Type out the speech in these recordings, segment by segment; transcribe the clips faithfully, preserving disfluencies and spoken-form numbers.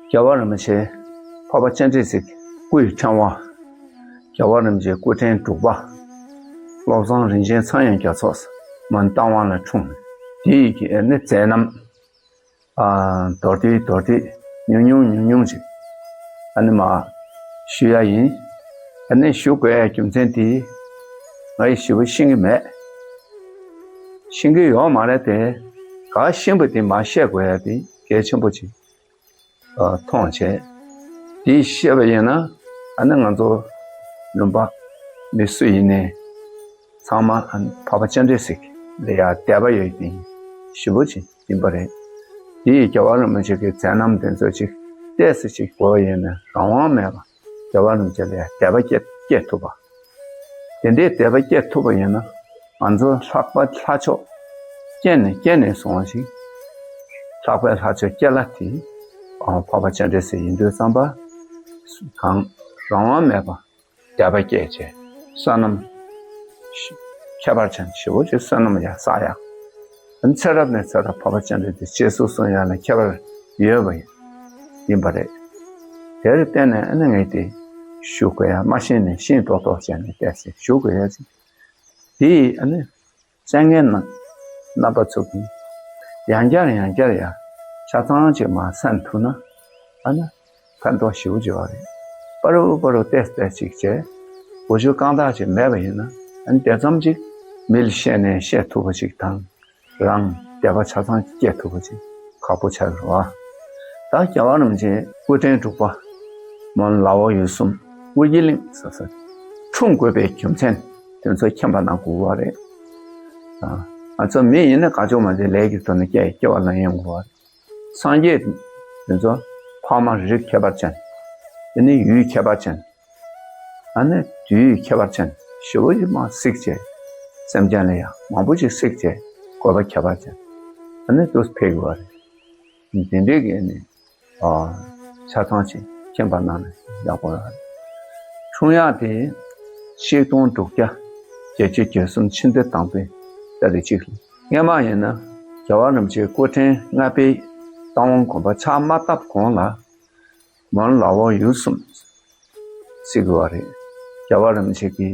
རྒྱལ་བ་རིན་པོ་ཆེ་འཕགས་པ་སྤྱན་རས་གཟིགས་སྐུའི་ཕྲེང་བ། རྒྱལ་བ་རིན་པོ་ཆེ་སྐུ་ཕྲེང་དྲུག་པ། བློ་བཟང་རིན་ཆེན་ཚངས་དབྱངས་རྒྱ་མཚོ་མོན་རྟ་དབང་ལ་འཁྲུངས་ནས། དེའི་གི་ཨ་ནི་མཛད་རྣམ། ཨ་མདོར་བསྡུས་མདོར་བསྡུས་ཉུང་ཉུང་ཉུང་ཉུང་ཅིག་ཨ་ནི་མར་ཞུ་ཡ་ཡིན། ཨ་ནི་ཞུ་དགོས་ཡ་རྒྱུ་མཚན་དེ་ང་ཡི་ཞེ་པོ་ཤེས་ཀྱི་མེད། ཤེས་ཀྱི་ཡོད་མ་རེད་དེ། ག་ཤེས་པ་དེ་མར་བཤད་དགོས་ཡ་དེ་གལ་ཆེན་པོ་ཅིག་ཨ་མཐོང་བྱས། དེ་བཤད་པ་ཡིན་ན་ཨ་ནི་ང་ཚོ་ལུང་པ་མི་སུ་ཡིན་ནའི་ཚང་མ་ཨ་ནི་འཕགས་པ་སྤྱན་རས་གཟིགས་ལ་ཡ་དད་པ་ཡོད་དེ་ཞེ་པོ་ཅིག་ཡིན་པ་རེད། དེ་ཡི་རྒྱལ་བ་རིན་པོ་ཆེ་གི་མཛད་རྣམ་དེ་ཚོ་ཅིག་ཏོག་ཙམ་ཅིག་གོ་བ་ཡིན་ན་རང་དབང་མེད་པ་རྒྱལ་བ་རིན་པོ་ཆེ་ལ་ཡ་དད་པ་སྐྱེ་སྐྱེ་ཐུབ་པ། དེ་འདྲའི་དད་པ་སྐྱེ་ཐུབ་པ་ཡིན་ན་ང་ཚོ་ལྷག་པའི་ལྷ་མཆོག་སྐྱེ་ནས་སྐྱེ་ནས་སོང་བ་ཞིག་ལྷག་པའི་ལྷ་མཆོག་སྐྱེ་ལ་དེ་འཕགས་པ་སྤྱན་རས་གཟིགས་ཡིན་དུས་ཙམ་པ་གང་རང་དབང་མེད་པ་དད་པ་སྐྱེས་བྱས་བསོད་ནམས་ཁྱད་པར་ཅན་ཞེ་པོ་ཅིག་བསོད་ནམས་ཡར་བསགས་ཡག་ཚེ་རབས་ནས་ཚེ་རབས་འཕགས་པ་སྤྱན་རས་གཟིགས་རྗེས་སུ་བཟུང་ཡག་ལ་ཁྱད་པར་ཡོད་པ་ཡིན་པ་རེད། དེར་བརྟེན་ནས་ཨ་ནི་ངས་དེ་ཞུ་དགོས་ཡ་མ་ཤེས་ནས་ཤེས་ཏོག་ཏོ་བྱས་ནས་བལྟས་ཚེ་ཞུ་དགོས་ཡ་ཅིག་དེ་ཨ་ནི་བཙན་ངན་རྣམ་རྣམ་པ་ཚོ་གིས་ཡང་བསྐྱར་ཡང་བསྐྱར་ཡ་ཆ་ཚང་ཅིག་མར་གསན་ཐུབ་ན་ཨ་ནི་ཕན་ཐོགས་ཞེ་པོ་ཅིག་ཡོད་རེད། པ་རུ་པ་རུ་ཏེས་ཏེས་ཅིག་བྱས་གོ་རྒྱུ་རྐང་ཐག་ཅིག་མེད་པ་ཡིན་ན་ཨ་ནི་དེ་ཙམ་ཅིག་མི་ལ་བཤད་ནས་བཤད་ཐུབ་པ་ཅིག་དང་རང་དད་པ་ཆ་ཚང་སྐྱེ་ཐུབ་པ་ཅིག་ཁག་པོ་ཆགས་ཀྱི་རེད་བ། ད་རྒྱལ་བ་རིན་པོ་ཆེ་སྐུ་ཕྲེང་དྲུག་པ་མོན་ལ་འོག་ཡུལ་གསུམ་ཨོ་རྒྱན་གླིང་ཟེར་ས་འཁྲུངས་དགོས་པའི་རྒྱུ་མཚན་དེ་ཚོ་མཁྱེན་པ་གནང་དགོས་པ་རེད། ཨ་ང་ཚོ་མི་ཡིན་ན་ག་ཅོག་མ་ཅིག་ལས་ཀྱི་ཐོག་ནས་སྐྱེ་སྐྱེ་བ་ལེན་ཡོང་དགོས་པ་རེད། སངས་རྒྱས་དེ་ཚོ་ཕ་མ་རིགས་ཁྱད་པར་ཅན། དེ་ནི་ཡུལ་ཁྱད་པར་ཅན། ཨ་ནི་དུས་ཁྱད་པར་ཅན་ཞེ་པོ་ཅིག་མར་གཟིགས་བྱས། སེམས་ཅན་ལ་ཡང་མང་པོ་ཅིག་གཟིགས་བྱས་དགོས་པ་ཁྱད་པར་ཅན། ཨ་ནི་དུས་ཕེབས་དགོས་པ་རེད། དེ་འདྲའི་གི་ནི་ཨ་ཆ་ཚང་ཅིག་མཁྱེན་པ་གནང་ན་ཡག་པོ་རེད། འཁྲུངས་ཡ་དེ་ཆིག་སྟོང་དྲུག་བརྒྱ་བརྒྱད་ཅུ་གྱ་གསུམ་ཕྱི་ཟླ་དང་པོའི་ཏ་རིག་གཅིག་ལ། སྔ་མ་ཡིན་ན་རྒྱལ་བ་རིན་པོ་ཆེ་སྐུ་ཕྲེང་ལྔ་པའི་རྟ་དབང་དགོན་པ་ཕྱག་མ་བཏབ་གོང་ལ་མོན་ལ་འོག་ཡུལ་གསུམ་ཟེར་གི་ཡོད་རེད། རྒྱལ་བ་རིན་པོ་ཆེ་གི་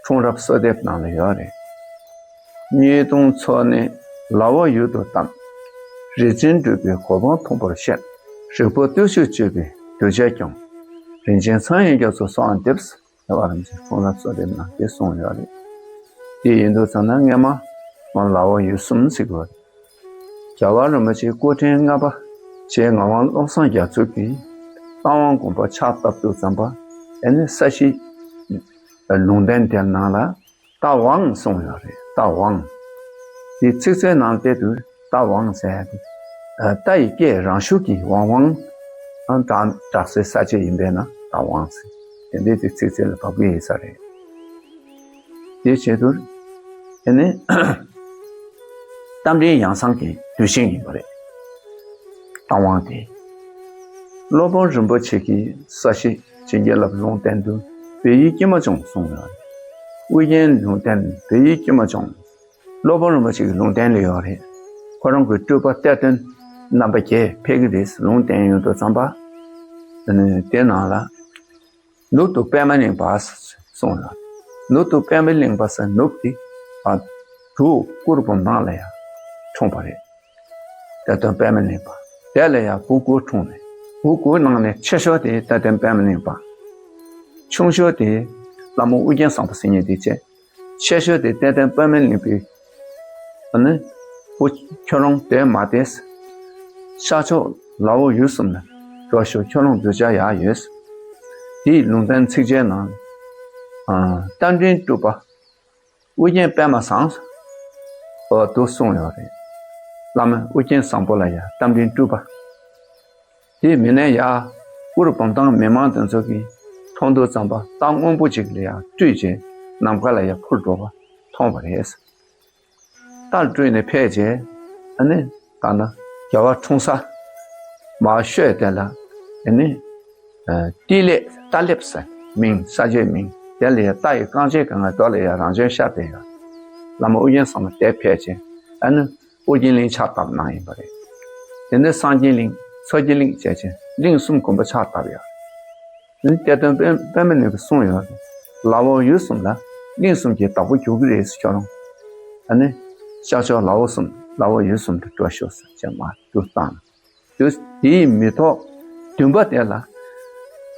འཁྲུངས་རབས་གསོལ་འདེབས་ནང་ལ་ཡོད་རེད། སྙིགས་དུས་མཚོ་ནི་ལ་འོག་ཡུལ་དུ་བལྟམས། རིག་འཛིན་གྲུབ་པའི་གོ་འཕང་མཐོན་པོར་གཤེགས། རིག་པ་བརྟུལ་ཞུགས་སྤྱོད་པའི་གདུལ་བྱ་སྐྱོང་། རིན་ཆེན་ཚངས་དབྱངས་རྒྱ་མཚོ་གསོལ་བ་འདེབས། རྒྱལ་བ་རིན་པོ་ཆེ་འཁྲུངས་རབས་གསོལ་འདེབས་ནང་དེ་གསུངས་ཡོད་རེད། དེ་ཡིན་དུས་ཙམ་ན་སྔ་མ་མོན་ལ་འོག་ཡུལ་གསུམ་ཟེར་གི་ཡོད་རེད། རྒྱལ་བ་རིན་པོ་ཆེ་སྐུ་ཕྲེང་ལྔ་པ་རྗེ་ངག་དབང་བློ་བཟང་རྒྱ་མཚོ་གིས་རྟ་དབང་དགོན་པ་ཕྱག་བཏབ་དུས་ཙམ་པ་ཨེ་ནི་ས་གཞི་ལུང་བསྟན་དེ་ནང་ལ་རྟ་དབང་གསུངས་ཡོད་རེད། རྟ་དབང་། དེ་ཚིག་མཛོད་ནང་བལྟས་དུས་རྟ་དབང་ཟེར་ཡ་དེ་རྟ་ཡི་སྐད་རང་ཤུགས་ཀྱིས་ཝང་ཝང་ཨང་གྲགས་གྲགས་སའི་ས་ཆ་ཡིན་པས་ན་རྟ་དབང་ཟེར། དེ་འདྲའི་དེ་ཚིག་མཛོད་ལ་བབས་ཀྱི་ཡོད་ས་རེད། དེ་བྱེད་དུས་ཨེ་ནི་རྟ་མགྲིན་ཡང་གསང་གི་གདུལ་ཞིང་ཡིན་པ་རེད། རྟ་དབང་དེ། སློབ་དཔོན་རིན་པོ་ཆེ་གིས་ས་གཞི་བྱིན་གྱིས་བརླབས་ལུང་བསྟན་དུས་བོད་ཡུལ་ཀྱེ་མ་ལྗོངས་གསུངས་ཡོད་རེད། ཨོ་རྒྱན་ལུང་བསྟན་བོད་ཡུལ་ཀྱེ་མ་ལྗོངས། སློབ་དཔོན་རིན་པོ་ཆེ་གི་ལུང་བསྟན་ལ་ཡོད་རེད། ཁོ་རང་གི་སྤྲུལ་པ་གཏེར་སྟོན་རྣམ་པ་བརྒྱད་ཕེབས་ཀྱི་རེད་ལུང་བསྟན་ཡོང་དུས་ཙམ་པ། དེ་ནང་ལ། ནུབ་ཏུ་པདྨ་གླིང་པ་གསུངས་ལ། ནུབ་ཏུ་པདྨ་གླིང་པ་ཟེར་ནུབ་དེ་ཨ་འབྲུག་གུ་རུ་བུམ་ཐང་ལ་ཡང་འཁྲུངས་པ་རེད། གཏེར་སྟོན་པདྨ་གླིང་པ། དེ་ལ་ཡང་བུ་དགུ་འཁྲུངས་ནས་བུ་དགུའི་ནང་ནས་ཆེ་ཤོས་དེ་གཏེར་སྟོན་པདྨ་གླིང་པ། ཆུང་ཤོས་དེ་བླ་མ་ཨོ་རྒྱན་བཟང་པོ་ཟེར་མཁན་དེ་བྱས། ཆེ་ཤོས་དེ་གཏེར་སྟོན་པདྨ་གླིང་པའི་ཨ་ནི་བུ་ཁྱོད་རང་དེ་མ་དེས། ཤར་ཕྱོགས་ལ་འོག་ཡུལ་གསུམ་ནས་འགྲོ་ཤོག་ཁྱོད་རང་གདུལ་བྱ་ཡག་ཡོད། དེའི་ལུང་བསྟན་ཚིགས་བཅད་ནང་ཨ་རྟ་མགྲིན་སྤྲུལ་པ་ཨོ་རྒྱན་པདྨ་བཟང་པོ་འདུག་གསུངས་ཡོད་རེད། བླ་མ་ཨོ་རྒྱན་བཟང་པོ་ལ་ཡང་རྟ་མགྲིན་སྤྲུལ་པ། དེ་མིན་ན་ཡང་གུ་རུ་བུམ་ཐང་མི་མང་དེ་ཚོ་གིས་མཐོང་དུས་ཙམ་པ་རྟ་སྔོན་པོ་ཅིག་ལ་ཡང་སྤྲུལ་བྱས་ནམ་མཁའ་ལ་ཡང་འཕུར་འགྲོ་བ་མཐོང་བ་རེད། རྟ་སྤྲུལ་ནས་ཕེབས་རྗེས་ཨ་ནི་ད་ནི་རྒྱལ་བ་འཁྲུངས་ས་མར་ཤོད་དེ་ལ་ཨ་ནི་ཨ་ཏི་ལེ་རྟ་ལེབ་ཟེར་མིང་ས་ཆའི་མིང་དེ་ལ་ཡང་རྟ་ཡི་རྐང་རྗེས་གང་ག་རྡོ་ལ་ཡང་རང་བྱོན་ཤར་ཏེ་ཡོད། བླ་མ་ཨོ་རྒྱན་བཟང་པོ་དེ་ཕེབས་རྗེས་ཨ་ནི་ཨོ་རྒྱན་གླིང་ཕྱག་བཏབ་གནང་ཡིན་པ་རེད། དེ་ནས་སངས་རྒྱས་གླིང་ མཚོ་རྒྱུད་གླིང་ཟེར་ཅེས་གླིང་གསུམ་དགོན་པ་ཕྱག་བཏབ་ཡོད། ཨ་ནི་གཏེར་སྟོན་པདྨ་པདྨ་ལེགས་པས་གསུངས་ཡོད། ལ་འོག་ཡུལ་གསུམ་ལ་གླིང་གསུམ་གྱི་བདག་པོ་རྒྱུག་གི་རེད་ཟེར་ཁྱོད་རང་། ཨ་ནི་ཤར་ཕྱོགས་ལ་འོག་གསུམ་ལ་འོག་ཡུལ་གསུམ་དུ་འགྲོ་ཤོག་ཟེར་ཅེས་མར་བསྒྱུར་བཏང་། དུས་དེའི་མེ་ཏོག་བདུན་པ་དེ་ལ་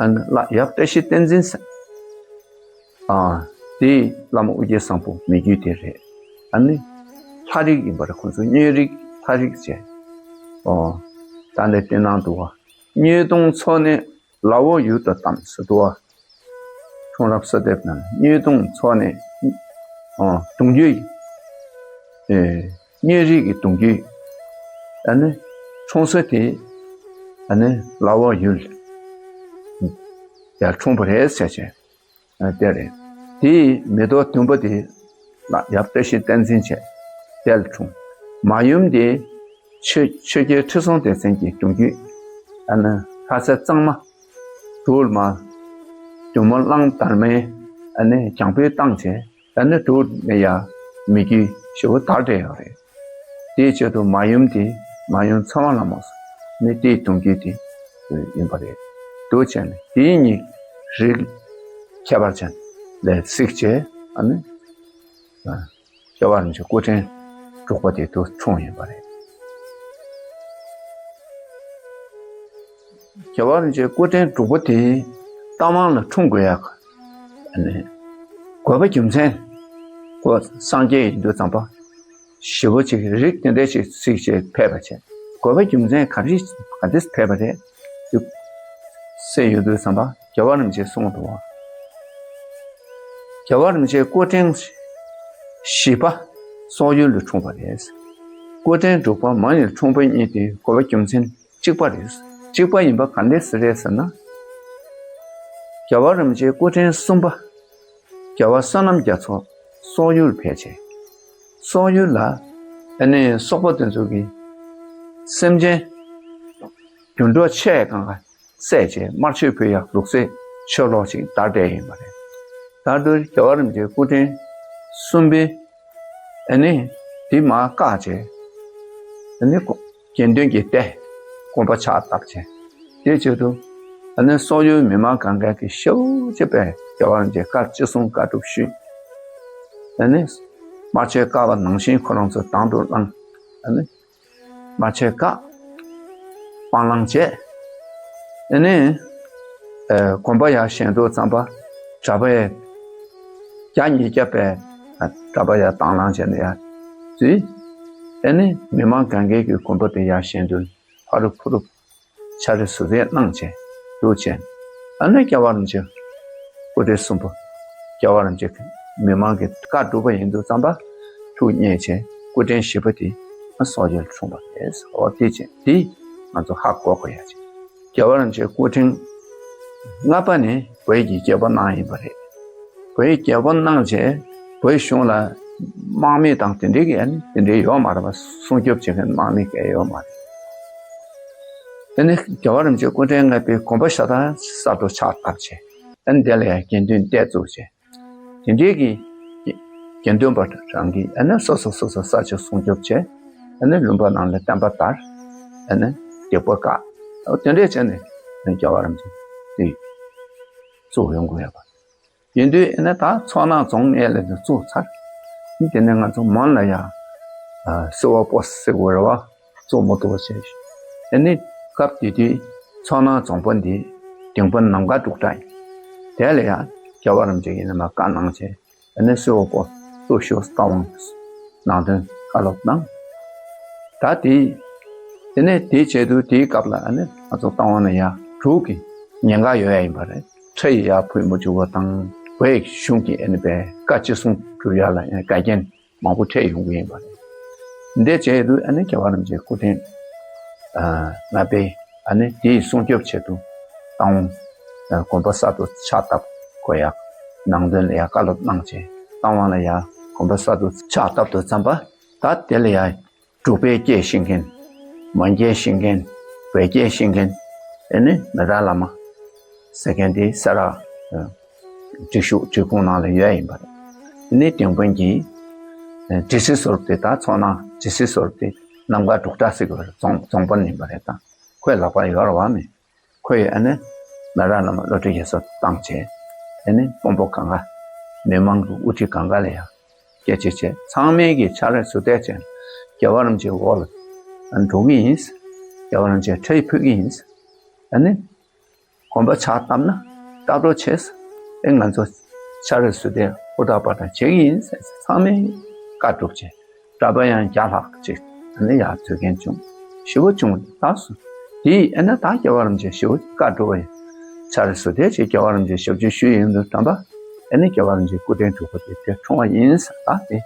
ཨ་ནི་ལ་ཡབ་བཀྲ་ཤིས་བསྟན་འཛིན་ཟེར། ཨ་དེ་བླ་མ་ཨོ་རྒྱན་བཟང་པོ་མི་བརྒྱུད་དེ་རེད། ཨ་ནི་ལྷ་རིགས་ཡིན་པ་རེད། ཁོང་ཚོ་མྱོས་རིགས་ལྷ་རིགས་བྱས། ཨོ་ད་ནི་དེ་ནང་དུ་བ་མྱོས་དུང་མཚོ་ནས་ལ་འོག་ཡུལ་དུ་བལྟམས་ཟེར་འདུག་བ། འཁྲུངས་རབས་གསོལ་འདེབས་ནང་མྱོས་དུང་མཚོ་ནས་ཨོ་གདུང་རྒྱུད་ཨེ་མྱོས་རིགས་ཀྱི་གདུང་རྒྱུད། ཨ་ནི་འཁྲུངས་ས་དེ་ཨ་ནི་ལ་འོག་ཡུལ་ཡར་འཁྲུངས་པ་རེད་ཟེར་ཅེས་ཨ་དེ་རེད། དེའི་མེ་ཏོག་བདུན་པ་དེ་ལ་ཡབ་བཀྲ་ཤིས་བསྟན་འཛིན་བྱས་དེ་ལ་འཁྲུངས། མ་ཡུམ་དེ་ཆོས་ཆོས་རྒྱལ་ཁྲི་སྲོང་ལྡེ་བཙན་གྱི་གདུང་རྒྱུད། ཨ་ནི་ལྷ་སྲས་གཙང་མ་དྲུག་ལ་མ་བདུད་མོ་གླང་དར་མའི་ཨ་ནི་རྒྱང་འཕེན་བཏང་བྱས། ཨ་ནི་དྲུག་ནས་ཡར་མི་རྒྱུད་ཞེ་པོ་དར་བསྡད་ཡོད་རེད། དེའི་ཆེད་དུ་མ་ཡུམ་དེ་མ་ཡུམ་ཚེ་དབང་ལྷ་མོ་ནི་དེའི་གདུང་རྒྱུད་དེ་ཡིན་པ་རེད། འདུག་བྱས་ནས་དེའི་གཉིས་རིགས་ཁྱད་པར་ཅན་ལས་གཟིགས་བྱས། ཨ་ནི་རྒྱལ་བ་རིན་པོ་ཆེ་སྐུ་ཕྲེང་དྲུག་པ་དེ་དུ་འཁྲུངས་ཡོད་པ་རེད། རྒྱལ་བ་རིན་པོ་ཆེ་སྐུ་ཕྲེང་དྲུག་པ་དེ་རྟ་དབང་ལ་འཁྲུངས་དགོས་ཡག་ཨ་ནི་དགོས་པ་རྒྱུ་མཚན། ཁོ་སངས་རྒྱས་ཡིན་དུས་ཙམ་པ་ཞེ་པོ་ཅིག་རིགས་དེ་འདྲ་ཞིག་གཟིགས་བྱས་ཕེབས་པ་བྱས། དགོས་པ་རྒྱུ་མཚན་ག་རེ་ག་རེ་ཕེབས་པ་རེད་ཟེར་ཡོང་དུས་ཙམ་པ་རྒྱལ་བ་རིན་པོ་ཆེས་གསུངས་འདུག་བ། རྒྱལ་བ་རིན་པོ་ཆེ་སྐུ་ཕྲེང་བཞི་པ་སོག་ཡུལ་དུ་འཁྲུངས་པ་རེད། སྐུ་ཕྲེང་དྲུག་པ་མ་ཡུལ་འཁྲུངས་པ་གཉིས་དེ་དགོས་པ་རྒྱུ་མཚན་གཅིག་པ་རེད། གཅིག་པ་ཡིན་པ་ག་འདྲས་རེད་ཟེར་ན། རྒྱལ་བ་རིན་པོ་ཆེ་སྐུ་ཕྲེང་གསུམ་པ་རྒྱལ་བ་བསོད་ནམས་རྒྱ་མཚོ་སོག་ཡུལ་ཕེབས་བྱས། སོག་ཡུལ་ལ་ཨ་ནི་སོག་པོ་དེ་ཚོ་གིས་སེམས་ཅན་དུད་འགྲོ་ཆེ་གང་ག་བསད་བྱས་དམར་མཆོད་ཕུལ་ཡག་ལུགས་སྲོལ་ཆོས་ལུགས་ཤིག་དར་བསྡད་ཡིན་པ་རེད། ད་དུང་རྒྱལ་བ་རིན་པོ་ཆེ་སྐུ་ཕྲེང་གསུམ་པའི་ཨ་ནི་དེ་མར་བཀག་བྱས། ཨ་ནི་དགེ་འདུན་གྱི་སྡེ་དགོན་པ་ཕྱག་བཏབ་བྱས། དེའི་ཆེད་དུ་ཨ་ནི་སོག་ཡུལ་མི་མང་གང་ག་གིས་ཞེ་པོ་ཅིག་རྒྱལ་བ་རིན་པོ་ཆེ་བཀའ་ཅི་གསུང་བཀའ་སྒྲུབ་ཞུས། ཨ་ནི་དམར་མཆོད་བཀའ་བ་ནང་བཞིན་ཁོ་རང་ཚོ་དང་དུ་བླངས། ཨ་ནི་དམར་མཆོད་བཀའ་སྤང་བླང་བྱས། ཨ་ནི་ཨེ་དགོན་པ་ཡར་བཞེངས་དུས་ཙམ་པ་གྲྭ་པ་ཡར་བརྒྱ་ཉིས་བརྒྱ་བས་གྲྭ་པ་ཡར་དང་བླངས་བྱས་ནས་ཡར་བཙུགས། ཨ་ནི་མི་མང་གང་ག་གིས་དགོན་པ་དེ་ཡར་བཞེངས་དུས་ཕ་རུབ་ཕུ་རུབ་ཆ་རེ་ཟུར་རེ་གནང་བྱས་འདུག་བྱས། ཨ་ནི་རྒྱལ་བ་རིན་པོ་ཆེ་སྐུ་ཕྲེང་གསུམ་པ་རྒྱལ་བ་རིན་པོ་ཆེ་མི་མང་གི་བཀའ་སྒྲུབ་པ་ཡིན་དུས་ཙམ་པ་ཐུགས་མཉེས་བྱས། སྐུ་ཕྲེང་བཞི་པ་དེ་སོག་ཡུལ་འཁྲུངས་པ་རེད། འོ་དེ་བྱས་དེ་ང་ཚོ་ཧ་གོ་དགོས་ཡ་ཅིག་རྒྱལ་བ་རིན་པོ་ཆེ་སྐུ་ཕྲེང་ལྔ་པ་ནི་བོད་ཀྱི་རྒྱལ་པོ་གནང་ཡིན་པ་རེད། བོད་རྒྱལ་པོ་གནང་བྱས་བོད་གཞུང་ལ་དམག་མི་དང་དེ་འདྲའི་གི་ཨ་ནི་དེ་འདྲའི་ཡོད་མ་རེད་པ། སྲུང་སྐྱོབ་བྱེད་མཁན་དམག་མི་གང་ཡོད་མ་རེད། ཨ་ནི་རྒྱལ་བ་རིན་པོ་ཆེ་སྐུ་ཕྲེང་ལྔ་པའི་དགོན་པ་ཤ་སྟག་གསར་དུ་ཕྱག་བཏབ་བྱས། ཨ་ནི་དེ་ལ་ཡང་དགེ་འདུན་སྡེ་བཙུགས་བྱས། དེ་འདྲའི་གི་དགེ་འདུན་པ་རང་གིས་ཨ་ནི་སོ་སོ་སོ་སོ་ས་ཆ་སྲུང་སྐྱོབ་བྱས། ཨ་ནི་ལུང་པ་ནང་ལ་བསྟན་པ་དར། ཨ་ནི་སྡིག་པ་བཀག། དེ་འདྲའི་བྱས་ནས་རྒྱལ་བ་རིན་པོ་ཆེ་དེ་བཙུགས་ཡོང་དགོས་ཡོད་པ། ཡིན་དུས་ཨེ་ནས་ད་མཚོ་སྣ་རྫོང་ཨེ་ལས་ནས་བཙུགས་ཚར། དེ་ནས་ང་ཚོ་མོན་ལ་ཡ་ཨ་སེ་བ་པོ་སི་ཟེར་དགོས་རེད་པ། བཙུགས་མི་ཐུབ་པ་བྱས། ཨེ་ནས་སྐབས་དེ་དུས་མཚོ་སྣ་རྫོང་དཔོན་འདི་ལྡིང་དཔོན་ནམ་མཁའ་འབྲུག་སྒྲ་ཡིན། དེ་ལ་ཡ་རྒྱལ་བ་རིན་པོ་ཆེ་གིས་ཨེ་ནས་མར་བཀའ་གནང་བྱས། ཨེ་ནས་སེ་བ་པོ་སི་བཙུགས་ཤོག་ཟེར་བཀའ་དབང་ནང་དོན་བཀའ་སློབ་གནང་། ད་དེ་ཨེ་ནས་དེའི་ཆེད་དུ་དེའི་སྐབས་ལ་ཨེ་ནས་ང་ཚོ་རྟ་དབང་ལ་ཡ་འབྲུག་གི་ཉེན་ཁ་ཡོད་ཡ་ཡིན་པ་རེད། ཁྲལ་ཡར་ཕུལ་མི་བཅུག་པ་དང་བོད་གཞུང་གི་ཨེ་ནི་བཀའ་ཅི་གསུང་སྒྲུབ་ཡ་ལ་ཡང་འགལ་རྐྱེན་མང་པོ་འཕྲད་ཡོང་གི་ཡིན་པ་རེད། འདི་བྱས་དུས་ཨ་ནི་རྒྱལ་བ་རིན་པོ་ཆེ་སྐུ་ཕྲེང་ཨ་ལྔ་པས་ཨ་ནི་དེའི་སྲུང་སྐྱོབ་ཆེད་དུ་རྟ་དབང་ཨ་དགོན་པ་གསར་དུ་ཕྱག་བཏབ་དགོས་ཡག་ནང་དོན་ལ་ཡང་བཀའ་སློབ་གནང་བྱས། རྟ་དབང་ལ་ཡང་དགོན་པ་གསར་དུ་ཕྱག་བཏབ་དུས་ཙམ་པ་ད་དེ་ལ་ཡང་འབྲུག་པའི་སྐད་ཤེས་མཁན། མོན་སྐད་ཤེས་མཁན། བོད་སྐད་ཤེས་མཁན། ཨེ་ནི་མི་ཏྲ་བླ་མ་ཟེར་མཁན་དེ་སེ་ར་ཨ་སྒྲིག་ཞུགས་སྒྲིག་ཁོངས་ནང་ལ་ཡོད་ཡ་ཡིན་པ་རེད། ཨེ་ནི་ལྡིང་དཔོན་གྱི་ཨ་སྒྲིག་སྲིད་ཟུར་དེ་ད་མཚོ་སྣ་སྒྲིག་སྲིད་ཟུར་དེ་ནམ་མཁའ་འབྲུག་སྒྲ་ཟེར་གྱི་རེད། རྫོང་རྫོང་དཔོན་ཡིན་པ་རེད། ད་ ཁོའི་ལག་པར་ཡོད་རེད་བ་མེད། ཁོས་ཨ་ནི་མེ་རག་བླ་མ་བློ་གྲོས་རྒྱ་མཚོ་བཏང་བྱས། ཨ་ནི་དཔོན་པོ་གང་ག་མི་མང་གི་དབུ་ཁྲིད་གང་ག་ལ་ཡང་སྐད་ཆ་བྱས། ཚང་མས་ཀྱིས་ཕྱག་རེ་ཟུར་བལྟས་བྱས། རྒྱལ་བ་རིན་པོ་ཆེའི་འོག་ལ་ཨ་ནི་འགྲོ་གི་ཡིན། རྒྱལ་བ་རིན་པོ་ཆེ་ཁྲི་ཕུད་ཀྱི་ཡིན། ཨ་ནི་དགོན་པ་ཕྱག་བཏབ་ན་བཏབ་རོགས་བྱས། ཨེ་ང་ཚོ་ཕྱག་རེ་ཟུར་བལྟས་ཧུར་ཐག་བར་ཐག་བྱེད་ཀྱི་ཡིན་ཟེར། ཚང་མས་བཀའ་བསྒྲུབས་བྱས། གྲྭ་པ་ཡང་བརྒྱ་ལྷག་ཅིག་ཨ་ནི་ཡར་འཛུལ་མཁན་བྱུང་། ཞེ་པོ་བྱུང་། ད་སུ་དེ་ཨེ་ན་ད་རྒྱལ་བ་རིན་པོ་ཆེ་ཞེ་པོ་བཀའ་བསྒྲུབས་པ་ཡིན། ཕྱག་རེ་ཟུར་བལྟས་བྱས་རྒྱལ་བ་རིན་པོ་ཆེ་ཞབས་ཕྱི་ཞུས་ཡོང་དུས་ཙམ་པ་ཨེ་ནི་རྒྱལ་བ་རིན་པོ་ཆེའི་སྐུ་ཕྲེང་དྲུག་པ་དེ་དེ་འཁྲུངས་པ་ཡིན་ཟེར། ད་དེ་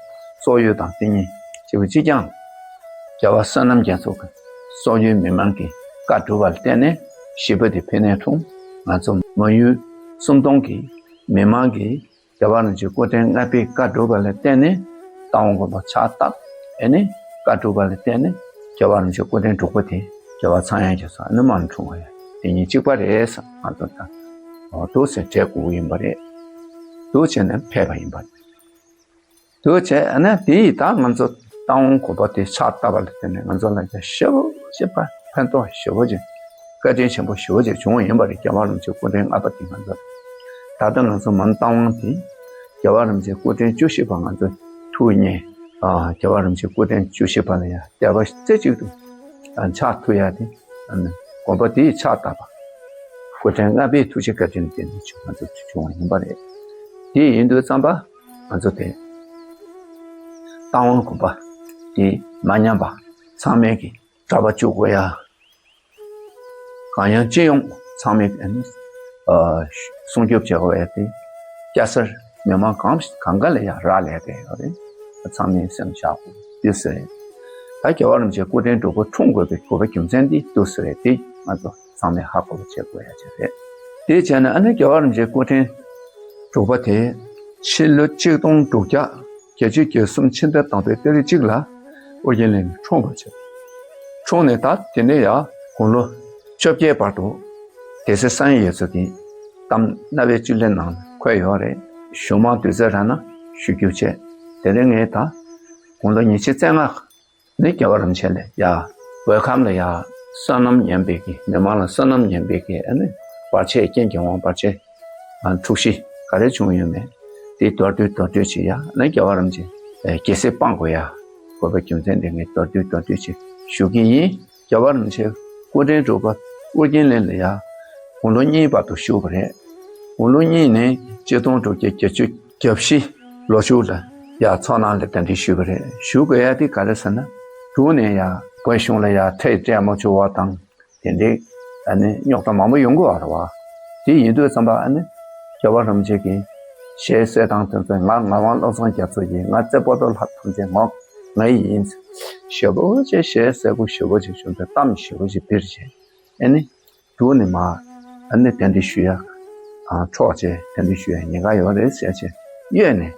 སོག་ཡུལ་དང་དེ་གཉིས་ཞེ་པོ་གཅིག་རྐྱང་། རྒྱལ་བ་བསོད་ནམས་རྒྱ་མཚོ་གིས་སོག་ཡུལ་མི་མང་གི་བཀའ་བསྒྲུབས་པ་ལ་བརྟེན་ནས་བཞི་པ་དེ་ཕི་ནས་འཁྲུངས། ང་ཚོ་མོན་ཡུལ་སུམ་སྟོང་གི་མི་མང་གིས་རྒྱལ་བ་རིན་པོ་ཆེའི་སྐུ་ཕྲེང་ལྔ་པའི་བཀའ་བསྒྲུབས་པ་ལ་བརྟེན་ནས་རྟ་དབང་དགོན་པ་ཕྱག་བཏབ། ཨེ་ནི་བཀའ་བསྒྲུབས་པ་ལ་བརྟེན་ནས་རྒྱལ་བ་རིན་པོ་ཆེའི་སྐུ་ཕྲེང་དྲུག་པ་དེ་རྒྱལ་བ་ཚངས་དབྱངས་རྒྱ་མཚོ་ཨ་ནི་མར་འཁྲུངས་པ་ཡ། དེ་གཉིས་གཅིག་པ་རེད་ཟེར་ང་ཚོ་ད་འོ་འདུག་ཟེར་དྲན་དགོས་ཡིན་པ་རེད། འདུག་བྱས་ནས་ཕེབས་པ་ཡིན་པ་རེད། འདུག་བྱས་ཨ་ནི་དེ་ཡིས་ད་ང་ཚོ་རྟ་དབང་དགོན་པ་དེ་ཕྱག་བཏབ་པ་ལ་བརྟེན་ནས་ང་ཚོ་ལ་ཡ་ཞེ་པོ་ཞེ་པོ་ཕན་ཐོགས་ཞེ་པོ་ཅིག་བཀའ་དྲིན་ཆེན་པོ་ཞེ་པོ་ཅིག་བྱུང་བ་ཡིན་པ་རེད། རྒྱལ་བ་རིན་པོ་ཆེའི་སྐུ་ཕྲེང་ལྔ་པ་དེ་ང་ཚོ་ད་ལྟ་ང་ཚོ་མོན་རྟ་དབང་དེ་རྒྱལ་བ་རིན་པོ་ཆེའི་སྐུ་ཕྲེང་བཅུ་བཞི་པ་ང་ཚོ་ཐུགས་མཉེས། ཨ་རྒྱལ་བ་རིན་པོ་ཆེའི་སྐུ་ཕྲེང་བཅུ་བཞི་པ་ལ་ཡ་དད་པ་རྩེ་གཅིག་ཏུ་ཨ་ཕྱག་ཐུག་ཡ་དེ་ཨ་ནི་དགོན་པ་དེའི་ཕྱག་བཏབ་པ་སྐུ་ཕྲེང་ལྔ་པའི་ཐུགས་རྗེ་བཀའ་དྲིན་དེ་ནི་ང་ཚོ་བྱུང་བ་ཡིན་པ་རེད། དེ་ཡིན་དུས་ཙམ་པ་ང་ཚོ་དེ་རྟ་དབང་དགོན་པ་དེ་མ་ཉམས་པ་ཚང་མས་ཀྱི་གྲྭ་པ་བཅུག་དགོས་ཡ། གང་ཡང་སྤྱི་ཡོངས་ཚང་མས་ཨ་ནི་ཨ་སྲུང་སྐྱོབ་བྱེད་དགོས་ཡ་དེ་སྐྱ་སེར་མི་མང་གང་གང་ག་ལ་ཡ་རག་ལས་བསྡད་ཡོད་རེད། ཚང་མས་སེམས་བཞག་དགོས་དུས་སུ་རེད། ད་རྒྱལ་བ་རིན་པོ་ཆེ་སྐུ་ཕྲེང་དྲུག་པ་འཁྲུངས་དགོས་པའི་དགོས་པ་རྒྱུ་མཚན་དེ་དུས་སུ་རེད། དེ་ང་ཚོ་ཚང་མས་ཧ་གོ་བ་བྱེད་དགོས་ཡ་ཅིག་རེད། དེ་བྱས་ན་ཨ་ནི་རྒྱལ་བ་རིན་པོ་ཆེ་སྐུ་ཕྲེང་དྲུག་པ་དེ་ཕྱི་ལོ་ཆིག་སྟོང་དྲུག་བརྒྱ་བརྒྱད་ཅུ་གྱ་གསུམ་ཕྱི་ཟླ་དང་པོའི་ཏ་རིག་གཅིག་ལ་ཨོ་རྒྱན་གླིང་འཁྲུངས་པ་བྱས། འཁྲུངས་ནས་ད་དེ་ནས་ཡང་དགུང་ལོ་བཅོ་བརྒྱད་བར་དུ་སྡེ་སྲིད་གསང་བའི་གཡུ་མཚོ་གི་གཏམ་རྣ་བའི་བཅུད་ལེན་ནང་འཁོད་ཡོད་རེད། གཞུང་མང་དུས་ཚོད་རག་ན་ཞུ་རྒྱུ་བྱས། དེ་རིང་ངས་ད་དགུང་ལོ་ཉི་ཤུ་རྩ་ལྔ་ནས་རྒྱལ་བ་རིན་པོ་ཆེ་ལ་ཡ་བོད་ཁམས་ལ་ཡ་བསོད་ནམས་ཉམས་པའི་གི་མི་མང་ལ་བསོད་ནམས་ཉམས་པའི་གི་ཨ་ནི་བར་ཆད་རྐྱེན་གྱི་དབང་བར་ཆད་ཨ་འཁྲུག་གཞི་ག་རེ་བྱུང་ཡོད་མེད་དེ་མདོར་བསྡུས་མདོར་བསྡུས་ཅིག་ཡ་ཨ་ནི་རྒྱལ་བ་རིན་པོ་ཆེ་ཨེ་རྒྱལ་སྲིད་སྤང་དགོས་ཡ་དགོས་པའི་རྒྱུ་མཚན་དེ་ངས་མདོར་བསྡུས་མདོར་བསྡུས་ཅིག་ཞུ་གི་ཡིན། རྒྱལ་བ་རིན་པོ་ཆེ་སྐུ་ཕྲེང་དྲུག་པ་ཨོ་རྒྱན་གླིང་ལ་ཡ་དགུང་ལོ་གཉིས་བར་དུ་བཞུགས་པ་རེད། དགུང་ལོ་གཉིས་ནས་ཆིག་སྟོང་དྲུག་བརྒྱ་བརྒྱད་ཅུ་གྱ་བཞི་ལོ་མཇུག་ལ་ཡ་མཚོ་ནང་ལ་གདན་འདྲེན་ཞུས་པ་རེད། ཞུ་དགོས་ཡ་དེ་ག་རེ་ཟེར་ན་འབྲུག་ནས་ཡ་བོད་གཞུང་ལ་ཡ་ཁྲལ་སྤྲད་མ་བཅུག་པ་དང་དེ་འདྲའི་ཨ་ནི་རྙོག་དྲ་མང་པོ་ཡོང་གི་ཡོད་རེད་བ། དེ་ཡིན་དུས་ཙམ་པ་ཨ་ནི་རྒྱལ་བ་རིན་པོ་ཆེ་གི་ཞལ་གསེར་ཐང་དེ་ཚོ་ང་ངག་དབང་བློ་བཟང་རྒྱ་མཚོ་ཡིན། ང་རྩེ་པོ་ཏོ་ལྷ་ཐམས་ཅད་ངོ་ང་ཡིན། ཞེ་པོ་ཅིག་ཞལ་གསལ་པོ་ཞེ་པོ་ཅིག་བྱུང་སྟེ་གཏམ་ཞེ་པོ་ཅིག་སྤེལ་བྱས། ཨ་ནི་འབྲུག་ནས་མར་ཨ་ནི་གདན་འདྲེན་ཞུ་ཡ་ཨ་འཕྲོག་བྱས་གདན་འདྲེན་ཞུ་ཡ་ཉེན་ཁ་ཡོད་རེད་ཟེར་བྱས་གཡོལ་ནས་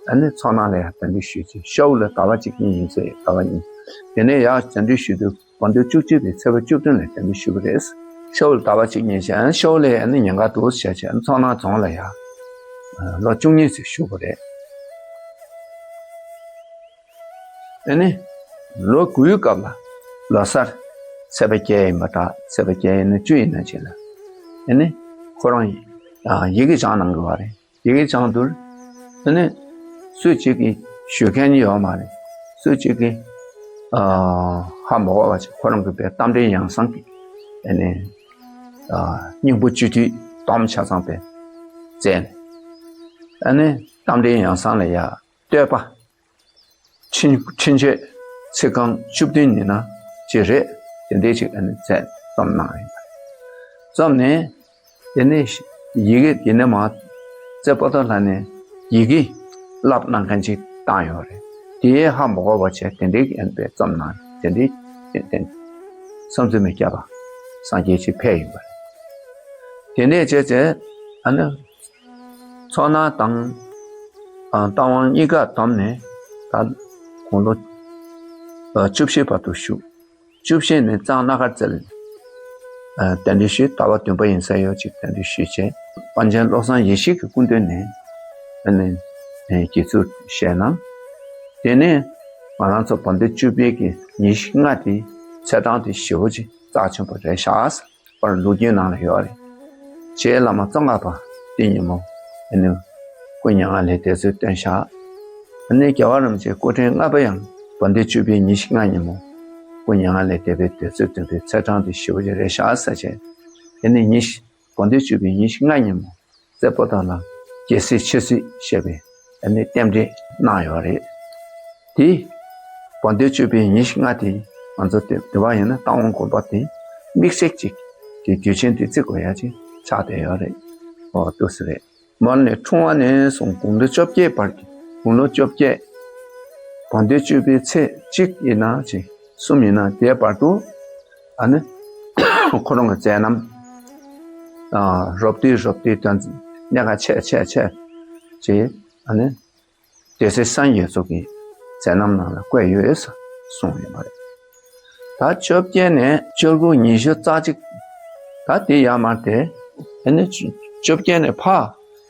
ཨ་ནི་མཚོ་ནང་ལ་ཡ་གདན་འདྲེན་ཞུས་བྱས་ཤོ་ལོ་ཟླ་བ་གཅིག་གཉིས་ཡིན་ཟེར། ཟླ་བ་གཉིས་དེ་ནས་ཡ་གདན་འདྲེན་ཞུས་དུས་བོད་ཟླ་བཅུ་གཅིག་པའི་ཚེས་པ་བཅུ་བདུན་ལ་གདན་འདྲེན་ཞུས་པ་རེད། ཤོ་ལོ་ཟླ་བ་གཅིག་གཉིས་བྱས་ཨ་ནི་ཤོ་ལོ་ལ་ཡ་ཨ་ནི་ཉེན་ཁ་འདུག་ཟེར་བྱས་ཨ་ནི་མཚོ་སྣ་རྫོང་ལ་ཡ་ལོ་བཅུ་གཉིས་ཙམ་བཞུགས་པ་རེད། ཨ་ནི་ལོ་དགུའི་སྐབས་ལ་ལོ་གསར་ཚེས་པ་བརྒྱད་ཡིན་པ་འདྲ། ཚེས་པ་བརྒྱད་ཡིན་ན་བཅུ་ཡིན་ན་ཅིག་ལ་ཨ་ནི་ཁོ་རང་ཡི་གེ་སྦྱང་གནང་གི་ཡོད་རེད། ཡི་གེ་སྦྱང་དུས་ཨ་ནི་སུ་གཅིག་གིས་ཞུ་མཁན་ཡོད་མ་རེད། སུ་གཅིག་གིས་ཨ་ཧ་མ་གོ་བ་ཅིག་ཁོ་རང་གི་དཔེ་རྟ་མགྲིན་ཡང་གསང་གི་ཨ་ནི་ཨ་སྙིང་པོ་སྤྱི་འཐུས་སྡོམ་ཆ་ཚང་དཔེ་བཙལ་ནས་ཨ་ནི་རྟ་མགྲིན་ཡང་གསང་ལ་ཡ་བསྟོད་པ་ཕྲིན་ཕྲིན་བཅོལ་ཚིག་རྐང་བཅུ་བདུན་ཡིན་ན་ཅིག་རེད། དེ་འདྲའི་ཅིག་ཨ་ནི་མཛད་རྩོམ་གནང་ཡིན་པ་རེད། རྩོམ་ནས་དེ་ནས་ཡི་གེ་དེ་ནས་མར་རྩེ་པོ་ཏོ་ལྷ་ནས་ཡི་གེ་བསླབ་གནང་མཁན་ཅིག་བཏང་ཡོད་རེད། དེ་ཧ་མ་གོ་བ་བྱས་དེ་འདྲའི་ཨ་ནི་དཔེ་རྩོམ་གནང་དེ་འདྲའི་དེ་བསམ་ཚུལ་མི་སྐྱ་པ་སངས་རྒྱས་ཅིག་ཕེབས་ཡིན་པ་རེད། དེ་ནས་བྱས་བྱས་ཨ་ནི་མཚོ་སྣ་དང་ཨ་རྟ་དབང་གཉིས་ཀ་བསྡོམས་ནས་ད་དགུང་ལོ་ཨ་བཅུ་བཞི་བར་དུ་བཞུགས། བཅུ་བཞི་ནས་གཙང་སྣ་དཀར་རྩེ་ལ་ཨ་གདན་འདྲེན་ཞུས། ཟླ་བ་བདུན་པ་ཡིན་ས་ཡོད་ཅིག་གདན་འདྲེན་ཞུས་བྱས། པཎ་ཆེན་བློ་བཟང་ཡེ་ཤེས་ཀྱི་སྐུ་མདུན་ནས་ཨ་ནི་ཨ་དགེ་ཚུལ་བཞེས་གནང་། དེ་ནས་ང་རང་ཚོ་བོད་ཟླ་བཅུ་པའི་གི་ཉི་ཤུ་ལྔ་དེ་ཚེས་གྲངས་དེ་ཞེ་པོ་ཅིག་ རྩ་ཆེན་པོ་རེད་ཤག་ཟེར་པར་ལོ་རྒྱུས་ནང་ལ་ཡོད་རེད། རྗེ་བླ་མ་ཙོང་ཁ་པ་དེ་ཉིན་མོ་ཨ་ནི་སྐུ་མྱ་ངན་ལས་འདས་ཚུལ་བཏོན་ཤག། ཨ་ནི་རྒྱལ་བ་རིན་པོ་ཆེ་སྐུ་ཕྲེང་ལྔ་པ་ཡང་བོད་ཟླ་བཅུ་པའི་ཉི་ཤུ་ལྔ་ཉིན་མོ་སྐུ་མྱ་ངན་ལས་འདས་པའི་འདས་ཚུལ་བཏོན་པའི་ཚེས་གྲངས་དེ་ཞེ་པོ་ཅིག་རེད་ཤག་ཟེར་བྱས། ཨ་ནི་ཉི་ཤུ་བོད་ཟླ་བཅུ་པའི་ཉི་ཤུ་ལྔ་ཉིན་མོ་རྩེ་པོ་ཏ་ལ་རྒྱལ་སྲིད་ཆོས་སྲིད་ཞེས་པའི་ཨ་ནི་རྟེན་འབྲེལ་གནང་ཡོད་རེད། དེ་བོད་ཟླ་བཅུ་པའི་ཉི་ཤུ་ལྔ་དེ་ང་ཚོ་དེ་དེ་བ་ཡིན་ན་རྟ་དབང་དགོན་པ་དེ་དམིགས་བསལ་ཅིག་གི་དུས་ཆེན་དེ་བརྩི་དགོས་ཡ་ཅིག་ཆགས་བསྡད་ཡོད་རེད། འོ་འདུག་སེ་རེད། མོན་ལ་འཁྲུངས་པ་ནས་བཟུང་དགུང་ལོ་བཅོ་བརྒྱད་བར་གྱི་དགུང་ལོ་བཅོ་བརྒྱད་བོད་ཟླ་བཅུ་པའི་ཚེས་གཅིག་ཡིན་ན་ཅིག་གསུམ་ཡིན་ན་དེའི་བར་དུ་ཨ་ནི་ཁོ་རང་གི་མཛད་རྣམ་ཨ་རོབ་ཏི་རོབ་ཏི་དོན་གནད་འགག་ཆེ་ཆེ་ཆེ་ཅིག་ཨ་ནི་སྡེ་སྲིད་སངས་རྒྱས་མཆོག་གི་མཛད་རྣམ་ནང་ལ་བཀོད་ཡོད་ཟེར་གསུངས་ཡོད་པ་རེད། ད་བཅོ་བརྒྱད་ནས་བཅུ་དགུ་ཉི་ཤུ་རྩ་གཅིག་ད་དེ་ཡར་མར་དེ་ཨ་ནི་བཅོ་བརྒྱད་ནས་ཕར་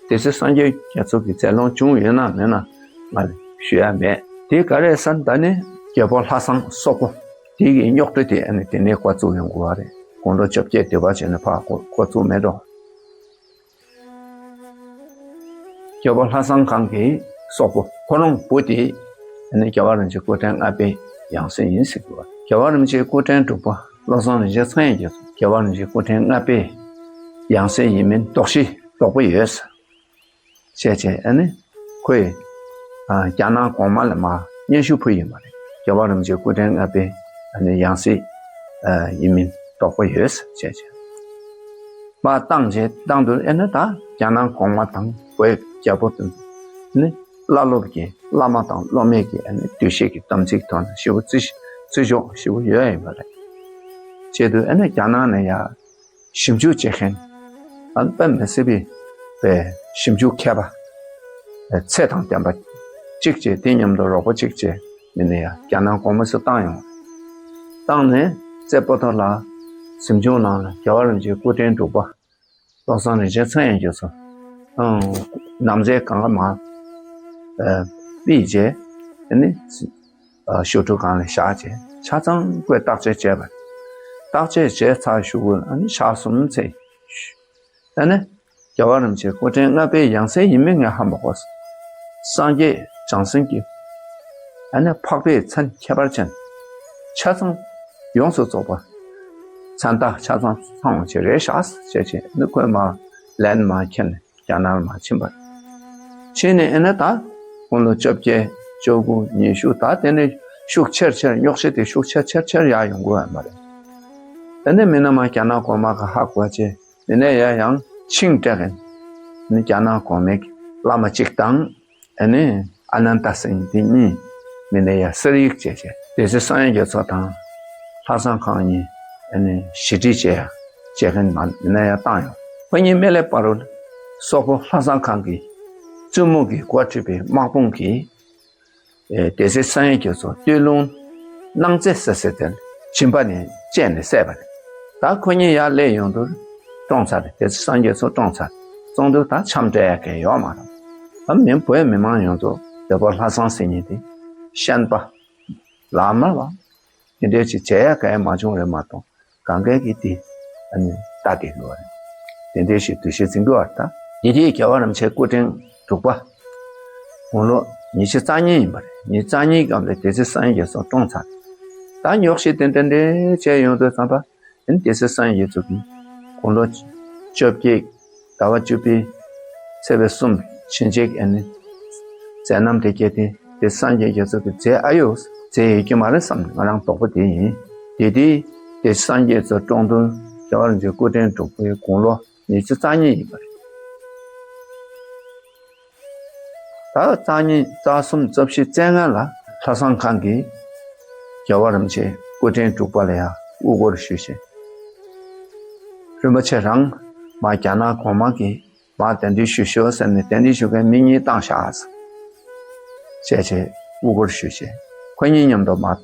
སྡེ་སྲིད་སངས་རྒྱས་རྒྱ་མཚོ་གི་མཛད་ལོང་བྱུང་ཡོད་ན་མེད་ན་ང་ལ་ཞུ་ཡ་མེད། དེ་ག་རེ་ཟེར་ན་ད་ནི་རྒྱལ་པོ་ལྷ་བཟང་སོག་པོ་དེ་གི་རྙོག་དྲ་དེ་ཨ་ནི་དེ་ནས་འགོ་བཙུགས་ཡོང་དགོས་པ་རེད། དགུང་ལོ་བཅོ་བརྒྱད་དེ་བ་བྱས་ནས་ཕར་འགོ་འགོ་བཙུགས་མེད་འགྲོ། རྒྱལ་པོ་ལྷ་བཟང་ཁང་གི་སོག་པོ་ཁོ་རང་བུ་དེ་ཨ་ནི་རྒྱལ་བ་རིན་པོ་ཆེ་སྐུ་ཕྲེང་ལྔ་པའི་ཡང་སྲིད་ཡིན་ཟེར་གྱི་ཡོད། རྒྱལ་བ་རིན་པོ་ཆེ་སྐུ་ཕྲེང་དྲུག་པ་བློ་བཟང་རིན་ཆེན་འཚོ་ཡང་རྒྱ་མཚོ་རྒྱལ་བ་རིན་པོ་ཆེ་སྐུ་ཕྲེང་ལྔ་པའི་ཡང་སྲིད་ཡིན་མིན་དོགས་གཞི་དོག་པོ་ཡོད་ཟེར་བྱས་བྱས། ཨ་ནི་ཁོས་ཨ་རྒྱ་ནག་གོང་མ་ལ་མར་སྙན་ཞུ་ཕུལ་ཡིན་པ་རེད། རྒྱལ་བ་རིན་པོ་ཆེ་སྐུ་ཕྲེང་ལྔ་པའི་ཨ་ནི་ཡང་སྲིད་ཨ་ཡིན་མིན་དོགས་པ་ཡོད་ཟེར་བྱས་བྱས། མར་བཏང་བྱས་བཏང་དུས་ཨེ་ནི་ད་རྒྱ་ནག་གོང་མ་དང་བོད་རྒྱལ་པོ་དང་ནི་བླ་སློབ་ཀྱི་བླ་མ་དང་སློབ་མའི་གི་ཨ་ནི་འདུ་ཤེས་ཀྱི་དམ་ཚིག་ཐོག་ནས་ཞེ་པོ་བརྩི་བརྩི་འཇོག་ཞེ་པོ་ཡོད་ཡིན་པ་རེད། བྱས་དུས་ཨེ་ནི་རྒྱ་ནག་ནས་ཡར་ཞིབ་འཇུག་བྱེད་མཁན་ཨ་ནི་དཔེ་མི་སྲིད་པའི་དཔེ་ཞིབ་འཇུག་མཁས་པ་ཚད་དང་ལྡན་པ་གཅིག་བྱས་དེ་མཉམ་དུ་རོགས་པ་གཅིག་བྱས་མི་ནི་ཡར་རྒྱ་ནག་གོང་མ་ཚུར་བཏང་ཡོང་། བཏང་ནས་རྩེ་པོ་ཏ་ལ་གཟིམ་ཆུང་ནང་ལ་རྒྱལ་བ་རིན་པོ་ཆེ་སྐུ་ཕྲེང་དྲུག་པ་བློ་བཟང་རིན་ཆེན་འཚོ་ཡང་རྒྱ་མཚོ་ཨང་ནམ་ཟླ་གང་ག་མར་ཨ་ཕུད་བྱས་ཨ་ནི་ཨ་ཞུ་ཁྲི་སྒང་ལ་བཞག་བྱས་ཆ་ཚང་ཁོས་བརྟག་དཔྱད་བྱས་པ་རེད། བརྟག་དཔྱད་བྱས་ཚར་གཞུག་གུ་ཨ་ནི་ཞག་གསུམ་ཚེ་ཨ་ནི་རྒྱལ་བ་རིན་པོ་ཆེ་སྐུ་ཕྲེང་ལྔ་པའི་ཡང་སྲིད་ཡིན་མིན་ངས་ཧ་མ་གོ། སངས་རྒྱས་བྱང་སེམས་ཀྱི་ཨ་ནི་འཕགས་པའི་མཚན་ཁྱད་པར་ཅན་ཆ་ཚང་ཡོངས་སུ་རྫོགས་པ་མཚན་རྟགས་ཆ་ཚང་ཚང་བ་ཅིག་རེད་ཤག་ཟེར་བྱས་ཨ་ནི་ཁོས་མར་ལན་མར་འཁྱེར་ནས་རྒྱ་ནག་ལ་མར་ཕྱིན་པ་རེད། ཕྱིན་ནས་ཨེ་ནི་ད་དགུང་ལོ་བཅོ་བརྒྱད་བཅུ་དགུ་ཉི་ཤུ་ད་དེ་ནས་ཤུགས་ཆེར་ཆེར་རྙོག་གཞི་དེ་ཤུགས་ཆེར་ཆེར་ཆེར་ཡར་ཡོང་གི་ཡོད་མ་རེད། ཨེ་ནི་མི་ནི་མར་རྒྱ་ནག་གོང་མ་ག་ཧ་གོ་བྱས། དེ་ནས་ཡང་ཡང་ཆིངས་བྲལ་མཁན་ནི་རྒྱ་ནག་གོང་མའི་བླ་མ་གཅིག་དང་ཨ་ནི་ཨ་ནན་ཏ་སེང་དེ་གཉིས་མི་ནི་ཡར་གསེར་ཡིག་བྱས་བྱས་སྡེ་སྲིད་སངས་རྒྱས་རྒྱ་མཚོ་དང་ལྷ་བཟང་ཁང་གཉིས་ཨ་ནི་ཞི་འགྲིག་བྱས་ཡ་བྱེད་མཁན་མ་མི་ནི་ཡར་བཏང་ཡོང་། ཁོ་གཉིས་མི་ལས་བར་དུ་སོག་པོ་ལྷ་བཟང་ཁང་གི་བཙུན་མོ་གིས་འགོ་ཁྲིད་པའི་དམག་དཔུང་གིས་ཨེ་སྡེ་སྲིད་སངས་རྒྱས་རྒྱ་མཚོ་སྟོད་ལུང་སྣང་རྩེ་ཟེར་ས་དེར་གྱིམ་པ་ནས་བཅད་ནས་བསད་པ་རེད། ད་ཁོ་གཉིས་ཡར་སླེབས་ཡོང་དུས་བཀྲོངས་ཚར་རེད། སྡེ་སྲིད་སངས་རྒྱས་རྒྱ་མཚོ་བཀྲོངས་ཚར། བཀྲོངས་དུས་ད་འཆམ་སྤྲད་ཡ་གང་ཡོད་མ་རེད། ད་མི་བོད་མི་མང་ཡོངས་རྫོགས་སྡེ་པ་ལྷ་བཟང་ཟེར་མཁན་དེ་ཤན་པ་ལ་མ་ལ་དེ་འདྲའི་ཅིག་བྱེད་ཡ་གང་ཡང་མ་བྱུང་རེད་མ་གཏོགས། གང་གས་ཀྱིས་དེ་ཨ་ནི་ལྟ་གི་ཡོད་རེད། དེ་འདྲའི་ཞིག་འདུ་ཤེས་འཛིན་དགོས་པ་རེད། ད་དེ་དུས་རྒྱལ་བ་རིན་པོ་ཆེ་སྐུ་ཕྲེང་དྲུག་པ་དགུང་ལོ་ཉི་ཤུ་རྩ་གཉིས་ཡིན་པ་རེད། ཉི་ཤུ་རྩ་གཉིས་སྐབས་ལ་སྡེ་སྲིད་སངས་རྒྱས་རྒྱ་མཚོ་བཀྲོངས་ཚར། ད་རྙོག་གཞི་དེ་འདྲ་འདྲ་བྱས་ཡོང་དུས་ཙམ་པ་ཨ་ནི་སྡེ་སྲིད་སངས་རྒྱས་རྒྱ་མཚོ་གིས་དགུང་ལོ་བཅོ་བརྒྱད་ཟླ་བ་བཅུ་པའི་ཚེས་པའི་གསུམ་ཕྱིན་ཆད་ཨ་ནི་མཛད་རྣམ་དེ་གལ་ཏེ་དེ་སངས་རྒྱས་རྒྱ་མཚོ་གིས་མཛད་ཨ་ཡོད་མཛད་ཡོད་ཀྱི་མ་རེད་བསམ་ནས་ང་རང་དོགས་པ་དེ་ཡིན། དེ་དུས་དེ་སངས་རྒྱས་རྒྱ་མཚོ་བཀྲོངས་དུས་རྒྱལ་བ་རིན་པོ་ཆེ་སྐུ་ཕྲེང་དྲུག་པའི་དགུང་ལོ་ཉི་ཤུ་རྩ་གཉིས་ཡིན་པ་རེད། ད་རྩ་གཉིས་རྩ་གསུམ་རྩ་བཞི་རྩ་ལྔ་ལ་ལྷ་བཟང་ཁང་གིས་རྒྱལ་བ་རིན་པོ་ཆེ་སྐུ་ཕྲེང་དྲུག་པ་ལ་ཡང་དབུ་སྐོར་ཞུས་བྱས། རིན་པོ་ཆེ་རང་མར་རྒྱ་ནག་གོང་མ་གིས་མར་གདན་འདྲེན་ཞུ་ཤོག་ཟེར་ནས་གདན་འདྲེན་ཞུ་མཁན་མི་གཉིས་བཏང་བཞག་ཟེར་བྱས་བྱས་དབུ་སྐོར་ཞུས་བྱས་ཁོ་གཉིས་མཉམ་དུ་མར་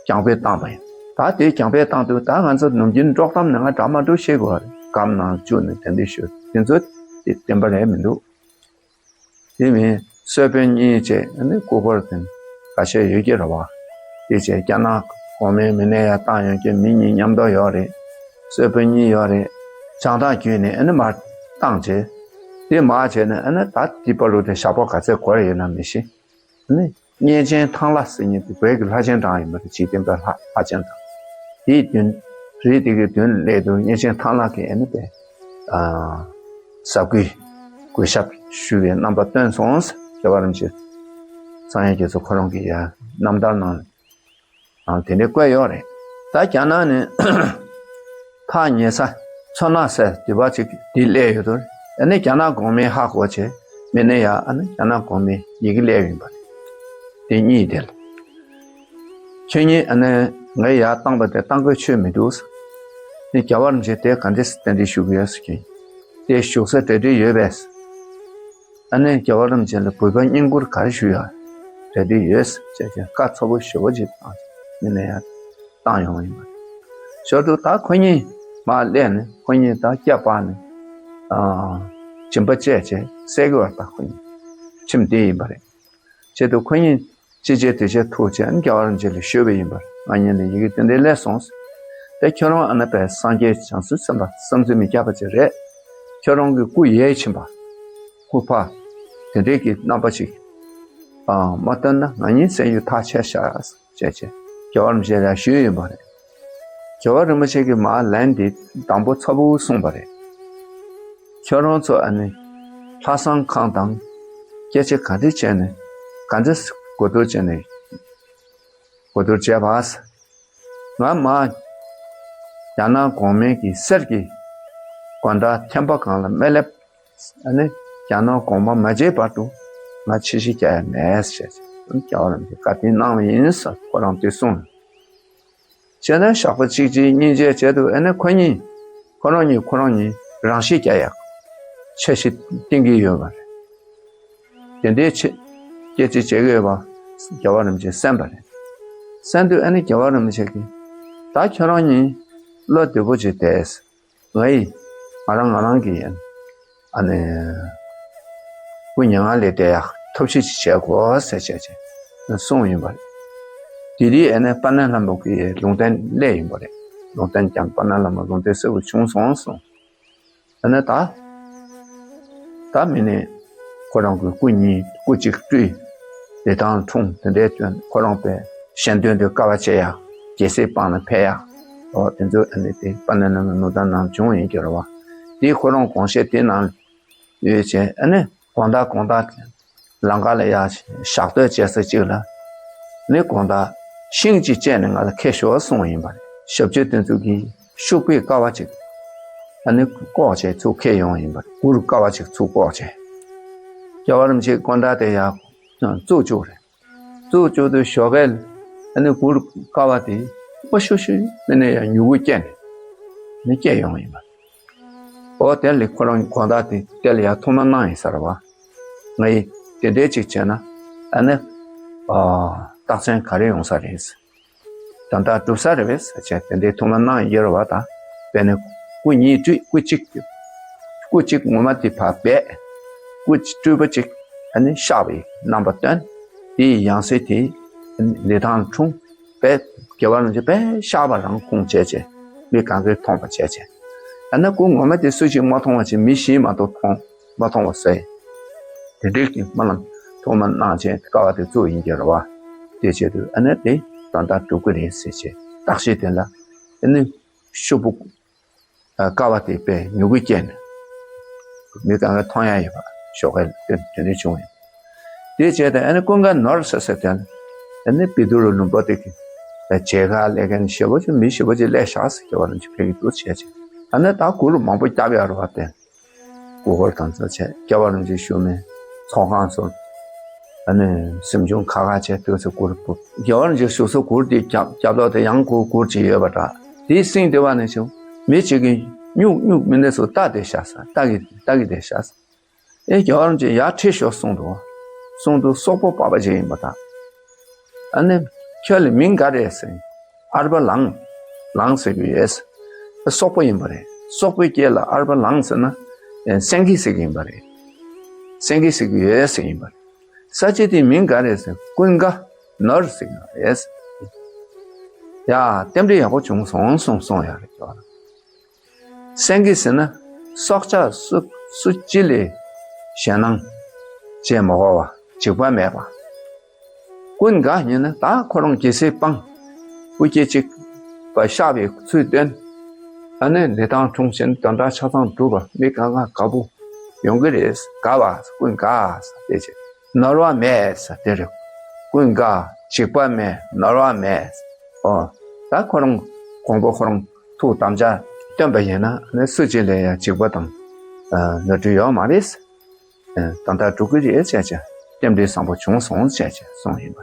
རྒྱང་འཕེལ་བཏང་བ་ཡིན། ད་དེ་རྒྱང་འཕེལ་བཏང་དུས་ད་ང་ཚོ་ནམ་རྒྱུན་དཀྲོག་གཏམ་ནི་ང་འདྲ་མ་འདྲ་བཤད་དགོས་པ་རེད། སྒམ་ནང་བཅུག་ནས་གདན་འདྲེན་ཞུ་དེ་ཚོ་དེ་བདེན་པ་རེད་མི་འདུག་དེ་མིན་གསོལ་དཔོན་གཉིས་བྱས་ཨ་ནི་སྐུ་འཁོར་དེ་ཁ་ཤས་ཡོད་ཀྱི་རེད་བ། དེ་བྱས་རྒྱ་ནག་ གོང་མའི་མི་ནས་ཡར་བཏང་ཡོང་གི་མི་གཉིས་མཉམ་དུ་ཡོད་རེད། གསོལ་དཔོན་གཉིས་ཡོད་རེད། བྱང་ཐང་བརྒྱུད་ནས་ཨ་ནི་མར་བཏང་བྱས། དེ་མར་བྱས་ནས་ཨ་ནི་ད་དེ་བར་དུ་དེ་ཞག་པོ་ག་ཚད་འགོར་ཡོད་ན་མི་ཤེས། ཨ་ནི་གཉན་ཆེན་ཐང་ལྷ་ཟེར་མཁན་དེ་བོད་ཀྱི་ལྷ་ཆེན་གྲངས་ཡིན་པ་རེད། འཇིག་རྟེན་པའི་ལྷ་ལྷ་ཆེན་གྲངས། དེའི་མདུན་རི་དེ་གི་མདུན་སླེབས་དུས་གཉན་ཆེན་ཐང་ལྷ་གིས་ཨ་ནི་དེ་ཨ་ཟབ་གུས་གུས་ཞབས་ཞུ་བའི་རྣམ་པ་སྟོན་སོང་། རྒྱལ་བ་རིན་པོ་ཆེ་སངས་རྒྱས་རྒྱ་མཚོ་ཁོ་རང་གི་ཡ་རྣམ་ཐར་ནང་ནང་དེ་འདྲ་བཀོད་ཡོད་རེད། ད་རྒྱ་ནག་ནས་ཐག་ཉེ་ས་མཚོ་སྣ་ཟེར་དེ་བ་ཅིག་དེ་སླེབས་ཡོད་དོ། ཨ་ནི་རྒྱ་ནག་གོང་མའི་ཧ་གོ་བྱས་མི་ནས་ཡ་ཨ་ནི་རྒྱ་ནག་གོང་མའི་ཡི་གེ་སླེབས་ཡིན་པ་རེད། དེ་གཉིས་དེ་ལ། ཁྱོད་གཉིས་ཨ་ནི་ངས་ཡར་བཏང་པ་དེ་བཏང་དགོས་ཆོད་མི་འདུག་ཟེར། ཨ་ནི་རྒྱལ་བ་རིན་པོ་ཆེ་དེ་ག་འདྲས་རྟེན་འབྲེལ་ཞུ་གི་ཡོད་ཟེར། ཁྱོད་གཉིས་དེ་བཞུགས་ས་གྲ་སྒྲིག་ཡོད་པས་ཟེར། ཨ་ནི་རྒྱལ་བ་རིན་པོ་ཆེ་ལ་འབུལ་བ་བསྙེན་བཀུར་ག་རེ་ཞུ་ཡ་གྲ་སྒྲིག་ཡོད་ཟེར་བྱས་བྱས་བཀའ་ཚ་པོ་ཞེ་པོ་ཅིག་བཏང་། མི་ནས་ཡར་བཏང་ཡོང་ཡིན་པ་རེད། ཞོར་དུ་ད་ཁོ་གཉིས་མར་སླེབས་ནས་ཁོ་གཉིས་ད་སྐྱ་པར་ནས་ཨ་སྦྱིན་པ་བཅས་བྱས་སེ་གི་བར་ད་ཁོ་གཉིས་ཁྱིམ་བདེ་ཡིན་པ་རེད། ཆེད་དུ་ཁོ་གཉིས་ཅི་བྱེད་དེ་བྱེད་ཐུགས་རྗེ་ཨ་ནི་རྒྱལ་བ་རིན་པོ་ཆེ་ལ་ཞུས་པ་ཡིན་པར། ང་གཉིས་ལ་ཡི་གེ་དེ་འདྲ་སླེབས་སོང་། དེ་ཁྱོད་རང་ཨ་ནི་པའི་སངས་རྒྱས་བྱང་སེམས་སེམས་དཔའ་བསམ་ཚུལ་མི་ཁྱབ་པ་ཅིག་རེད། ཁྱོད་རང་གི་སྐུ་ཡལ་ཕྱིན་པ། སྐུ་འཕར། དེ་འདྲའི་གི་རྣམ་པ་ཅིག་ཨ་མ་སྟོན་ན་ང་གཉིས་བཙན་གཡེམ་ཐག་ཆད་ཤག་ཟེར་བྱས་བྱས་རྒྱལ་བ་རིན་པོ་ཆེ་ལ་ཞུས་ཡིན་པ་རེད། རྒྱལ་བ་རིན་པོ་ཆེ་གིས་མར་ལན་འདི་དང་པོ་ཚ་པོ་གསུངས་པ་རེད། ཁྱོད་རང་ཚོ་ཨ་ནི་ལྷ་བསང་ཁང་དང་སྐད་ཆ་ག་འདྲ་བྱས་ནས་ག་འདྲ་གོ་བསྡུར་བྱས་ནས་གོ་བསྡུར་བྱས་པ། ང་མར་རྒྱ་ནག་གོང་མའི་གི་གསེར་གྱི་དགོང་དག་ཐེམ་པ་སྒང་ལ་མི་སླེབས། ཨ་ནི་རྒྱ་ནག་གོང་མ་མ་མཇལ་བར་དུ་ང་ཕྱི་བཤོལ་རྒྱག་ཡ་མེད་ཟེར་བྱས། རྒྱལ་བ་རིན་པོ་ཆེ་བཀའ་དྲིན་གནང་བ་ཡིན་ཟེར་ཁོ་རང་དེ་གསུངས། བྱས་ན་ཞག་པོ་གཅིག་གཅིག་གཉིས་བྱས་བྱས་དུས་ཨ་ནི་ཁོ་གཉིས་ཁོ་རང་གཉིས་ཁོ་རང་གཉིས་རང་ཤི་རྒྱག་ཡག་འཆར་གཞི་བཏིང་གི་ཡོད་པ་རེད། དེ་འདྲའི་ཆེ་སྐད་ཆ་བྱེད་ཀྱི་ཡོད་པ་རྒྱལ་བ་རིན་པོ་ཆེ་གསན་པ་རེད། གསན་དུས་ཨ་ནི་རྒྱལ་བ་རིན་པོ་ཆེ་གིས་ད་ཁྱོད་རང་གཉིས་བློ་བདེ་པོ་ཅིག་བསྡད། ང་ཡིས་ང་རང་ང་རང་གི་ཨ་ནི་སྐུ་མྱ་ངན་ལས་འདས་ཡག་ཐབས་ཤེས་ཅིག་བྱེད་དགོས་ཟེར་བྱས་བྱས་གསུངས་ཡིན་པ་རེད། དེ་དུས་ཨ་ནི་དཔལ་ལྡན་ལྷ་མོ་གི་ལུང་བསྟན་སླེབས་ཡིན་པ་རེད། ལུང་བསྟན་ཀྱང་དཔལ་ལྡན་ལྷ་མོ་ལུང་བསྟན་གསལ་པོ་བྱུང་སོང་གསུངས། ཨ་ནི་ད་ད་མི་ནི་ཁོ་རང་གི་སྐུ་གཉིས་སྐུ་གཅིག་སྤྲུལ། ལི་ཐང་འཁྲུངས། དེ་འདྲའི་དོན་ཁོ་རང་པའི་གཞན་དོན་དུ་དཀའ་བ་སྤྱད་ཡག་རྒྱལ་སྲིད་སྤངས་ནས་ཕེབས་ཡག་འོ་དེ་ཚོ་ཨ་ནི་དེ་དཔལ་ལྡན་ལྷ་མོའི་ལུང་བསྟན་ནང་བྱུང་ཡིན་གྱི་རེད་བ། དེ་ཁོ་རང་དགོངས་བཞེད་དེ་ནང་ཡོད་བྱས། ཨ་ནི་དགོང་དག་དགོང་དག་ལམ་ཁ་ལ་ཡར་ཞག་སྡོད་བྱེད་ས་ཅིག་ལ་ནི་དགོང་དག་ཤིང་ཅིག་བཅད་ནས་ང་ལ་ཁྱེར་ཤོག་གསུངས་ཡིན་པ་རེད། ཞབས་ཕྱི་དེ་ཚོ་གིས་ཤུག་པའི་ཀ་བ་ཅིག་ཨ་ནི་བཀོག་བྱས་ཚུར་ཁྱེར་ཡོང་ཡིན་པ་རེད། གུར་ཀ་བ་ཅིག་ཚུར་བཀོག་བྱས། རྒྱལ་བ་རིན་པོ་ཆེའི་དགོང་དག་དེ་ཡར་བཙུགས་བཅུག་རེད། བཙུགས་བཅུག་དུས་ཞོགས་ཀས་ཨ་ནི་གུར་ཀ་བ་དེ་སྔོ་ཤུག་ཤུག་མི་ནས་ཡར་མྱུ་གུ་སྐྱེས་ནས་ནི་སྐྱེས་ཡོང་ཡིན་པ་རེད། འོ་དེ་ལས་ཁོ་རང་དགོང་དག་དེ་དེ་ལ་ཡར་ཐུགས་སྨོན་གནང་ཡིན་ས་རེད་བ། ང་ཡིས་དེ་འདྲའི་ཅིག་བྱས་ན་ཨ་ནི་ཨ་རྟགས་མཚན་ག་རེ་ཡོང་ས་རེད། ད་ལྟ་འགྲུབ་ས་རེད་པས་ཟེར་བྱས་དེ་འདྲའི་ཐུགས་སྨོན་གནང་ཡོད་རེད་བ། ད་དཔེར་ན་སྐུ་གཉིས་སྤྲུལ། སྐུ་གཅིག་སྐུ་གཅིག་ངོ་མ་དེ་ཕར་སྦས། སྐུ་སྤྲུལ་པ་གཅིག་ཨ་ནི་གཤགས་པའི་རྣམ་པ་སྟོན། དེའི་ཡང་སྲིད་དེ་ལི་ཐང་འཁྲུངས། དཔེ་རྒྱལ་བ་རིན་པོ་ཆེ་དཔེ་གཤགས་པ་རང་ཁུངས་བྱས་བྱས་མི་གང་གིས་མཐོང་བ་བྱས་བྱས། ཨ་ནི་སྐུ་ངོ་མ་དེ་སུ་ཞིག་མ་མཐོང་བ་བྱས་མི་བཞི་མ་གཏོགས་མཐོང་མ་མཐོང་བ་ཟེར། དེ་འདྲའི་གི་སྨོན་ལམ་ཐུགས་སྨོན་གནང་བྱས་ཀ་བ་དེ་བཙུགས་ཡིན་གྱི་རེད་བ། དེ་བྱེད་དུས་ཨ་ནི་དེ་ད་ལྟ་འགྲུབ་ཀྱི་རེད་ཟེར་བྱས་རྟགས་ཤིག་དེ་ལ་ཨ་ནི་ཤུབ་བུ་ཀ་བ་དེ་དཔེ་མྱུ་གུ་སྐྱེས་ནས་མི་གང་གིས་མཐོང་ཡ་ཡོད་པ་ཞོགས་ཀས་དེ་དེ་འདྲ་བྱུང་ཡོད། དེ་བྱས་ཏེ་ཨ་ནི་ཀུན་དགའ་ནོར་ཟེར་ཟེར་དེ་ཨ་ནི་པི་དུ་རུ་ལུང་པ་དེ་གི་མཇལ་ཁ་སླེབས་མཁན་ཞེ་པོ་ཅིག་མི་ཞེ་པོ་ཅིག་སླེབས་ཤག་ཟེར། རྒྱལ་བ་རིན་པོ་ཆེ་ཕེབས་ཀྱི་འདུག་བྱས་བྱས་ཨ་ནི་ད་གུར་མང་པོ་བརྒྱབ་ཡོད་རེད་བ། དེ་གུར་སྐོར་དང་ཚོ་བྱས། རྒྱལ་བ་རིན་པོ་ཆེ་བཞུགས་མི་ཚོགས་ཁང་ཚོ་ཨ་ནི་གཟིམ་ཆུང་ཁག་ཁག་བྱས་དུས་ཚོད་གུར་བུ་རྒྱལ་བ་རིན་པོ་ཆེ་བཞུགས་ས་གུར་དེ་རྒྱབ་རྒྱབ་ལོགས་དེ་ཡང་གུར་གུར་ཅིག་ཡོད་པ་འདྲ། དེའི་གསེང་དེ་བ་ནས་བྱུང་མི་གཅིག་གིས་སྨྱུག་སྨྱུག་མི་འདི་ཚོ་ལྟ་བསྡད་ཤག་ཟེར། ལྟ་གི་ལྟ་གི་བསྡད་ཤག་ཟེར། ཨེ་རྒྱལ་བ་རིན་པོ་ཆེ་ཡར་ཁྲིད་ཤོག་གསུངས་འདུག། གསུངས་འདུག། སོག་པོ་པ་པ་ཅིག་ཡིན་པ་དང་། ཨ་ནི་ཁྱོད་ལ་མིང་ག་རེ་ཟེར། ཨར་བ་ལང་། ལང་ཟེར་གྱི་ཡོད་ཟེར། སོག་པོ་ཡིན་པ་རེད། སོག་པོའི་སྐད་ལ་ཨར་བ་ལང་ཟེར་ན་ཨེ་སེང་གེ་ཟེར་གྱི་ཡིན་པ་རེད། སེང་གེ་ཟེར་གྱི་ཡོད་ཟེར་ཡིན་པ་རེད། ས་ཆ་དེའི་མིང་ག་རེ་ཟེར། ཀུན་དགའ་ནོར་ཟེར་གྱི་ཡོད་ཟེར། ཡ་རྟེན་འབྲེལ་ཡག་པོ་བྱུང་སོང་གསུངས་གསུངས་ཡོད་རེད་ཀྱོ། སེང་གེ་ཟེར་ན་སྲོག་ཆགས་སུ་སུ་ཅི་ལས་ཞེད་སྣང་བྱེད་མ་དགོས་པ་འཇིགས་པ་མེད་པ། ཀུན་དགའ་ཡིན་ན་ད་ཁོ་རང་རྒྱལ་སྲིད་སྤངས། སྐུ་སྐྱེ་གཅིག་པ་གཤགས་པའི་ཚུལ་སྟོན། ཨ་ནི་ལི་ཐང་འཁྲུངས་ཤིང་དོན་དག་ཆ་ཚང་འགྲུབ་པ་མི་གང་ག་དགའ་པོ་ཡོང་གི་རེད། དགའ་བ་ཀུན་དགའ་ཟེར་དེ་བྱེད། ནོར་བ་མེད་ཟེར་དེ་རེད། ཀུན་དགའ་འཇིགས་པ་མེད་ནོར་བ་མེད། ཨོ། ད་ཁོ་རང་གོང་པོ་ཁོ་རང་ཐུགས་དམ་བཅའ་བཏོན་པ་ཡིན་ན་ནི་སུ་གཅིག་ལ་ཡང་འཇིགས་པ་དང་ནོར་འཁྲུལ་ཡོད་མ་རེད། ཨ་ད་ལྟ་འགྲོ་གི་རེད་ཟེར་བྱས་རྟེན་འབྲེལ་བཟང་པོ་བྱུང་སོང་ཟེར་བྱས་གསུངས་ཡིན་པ།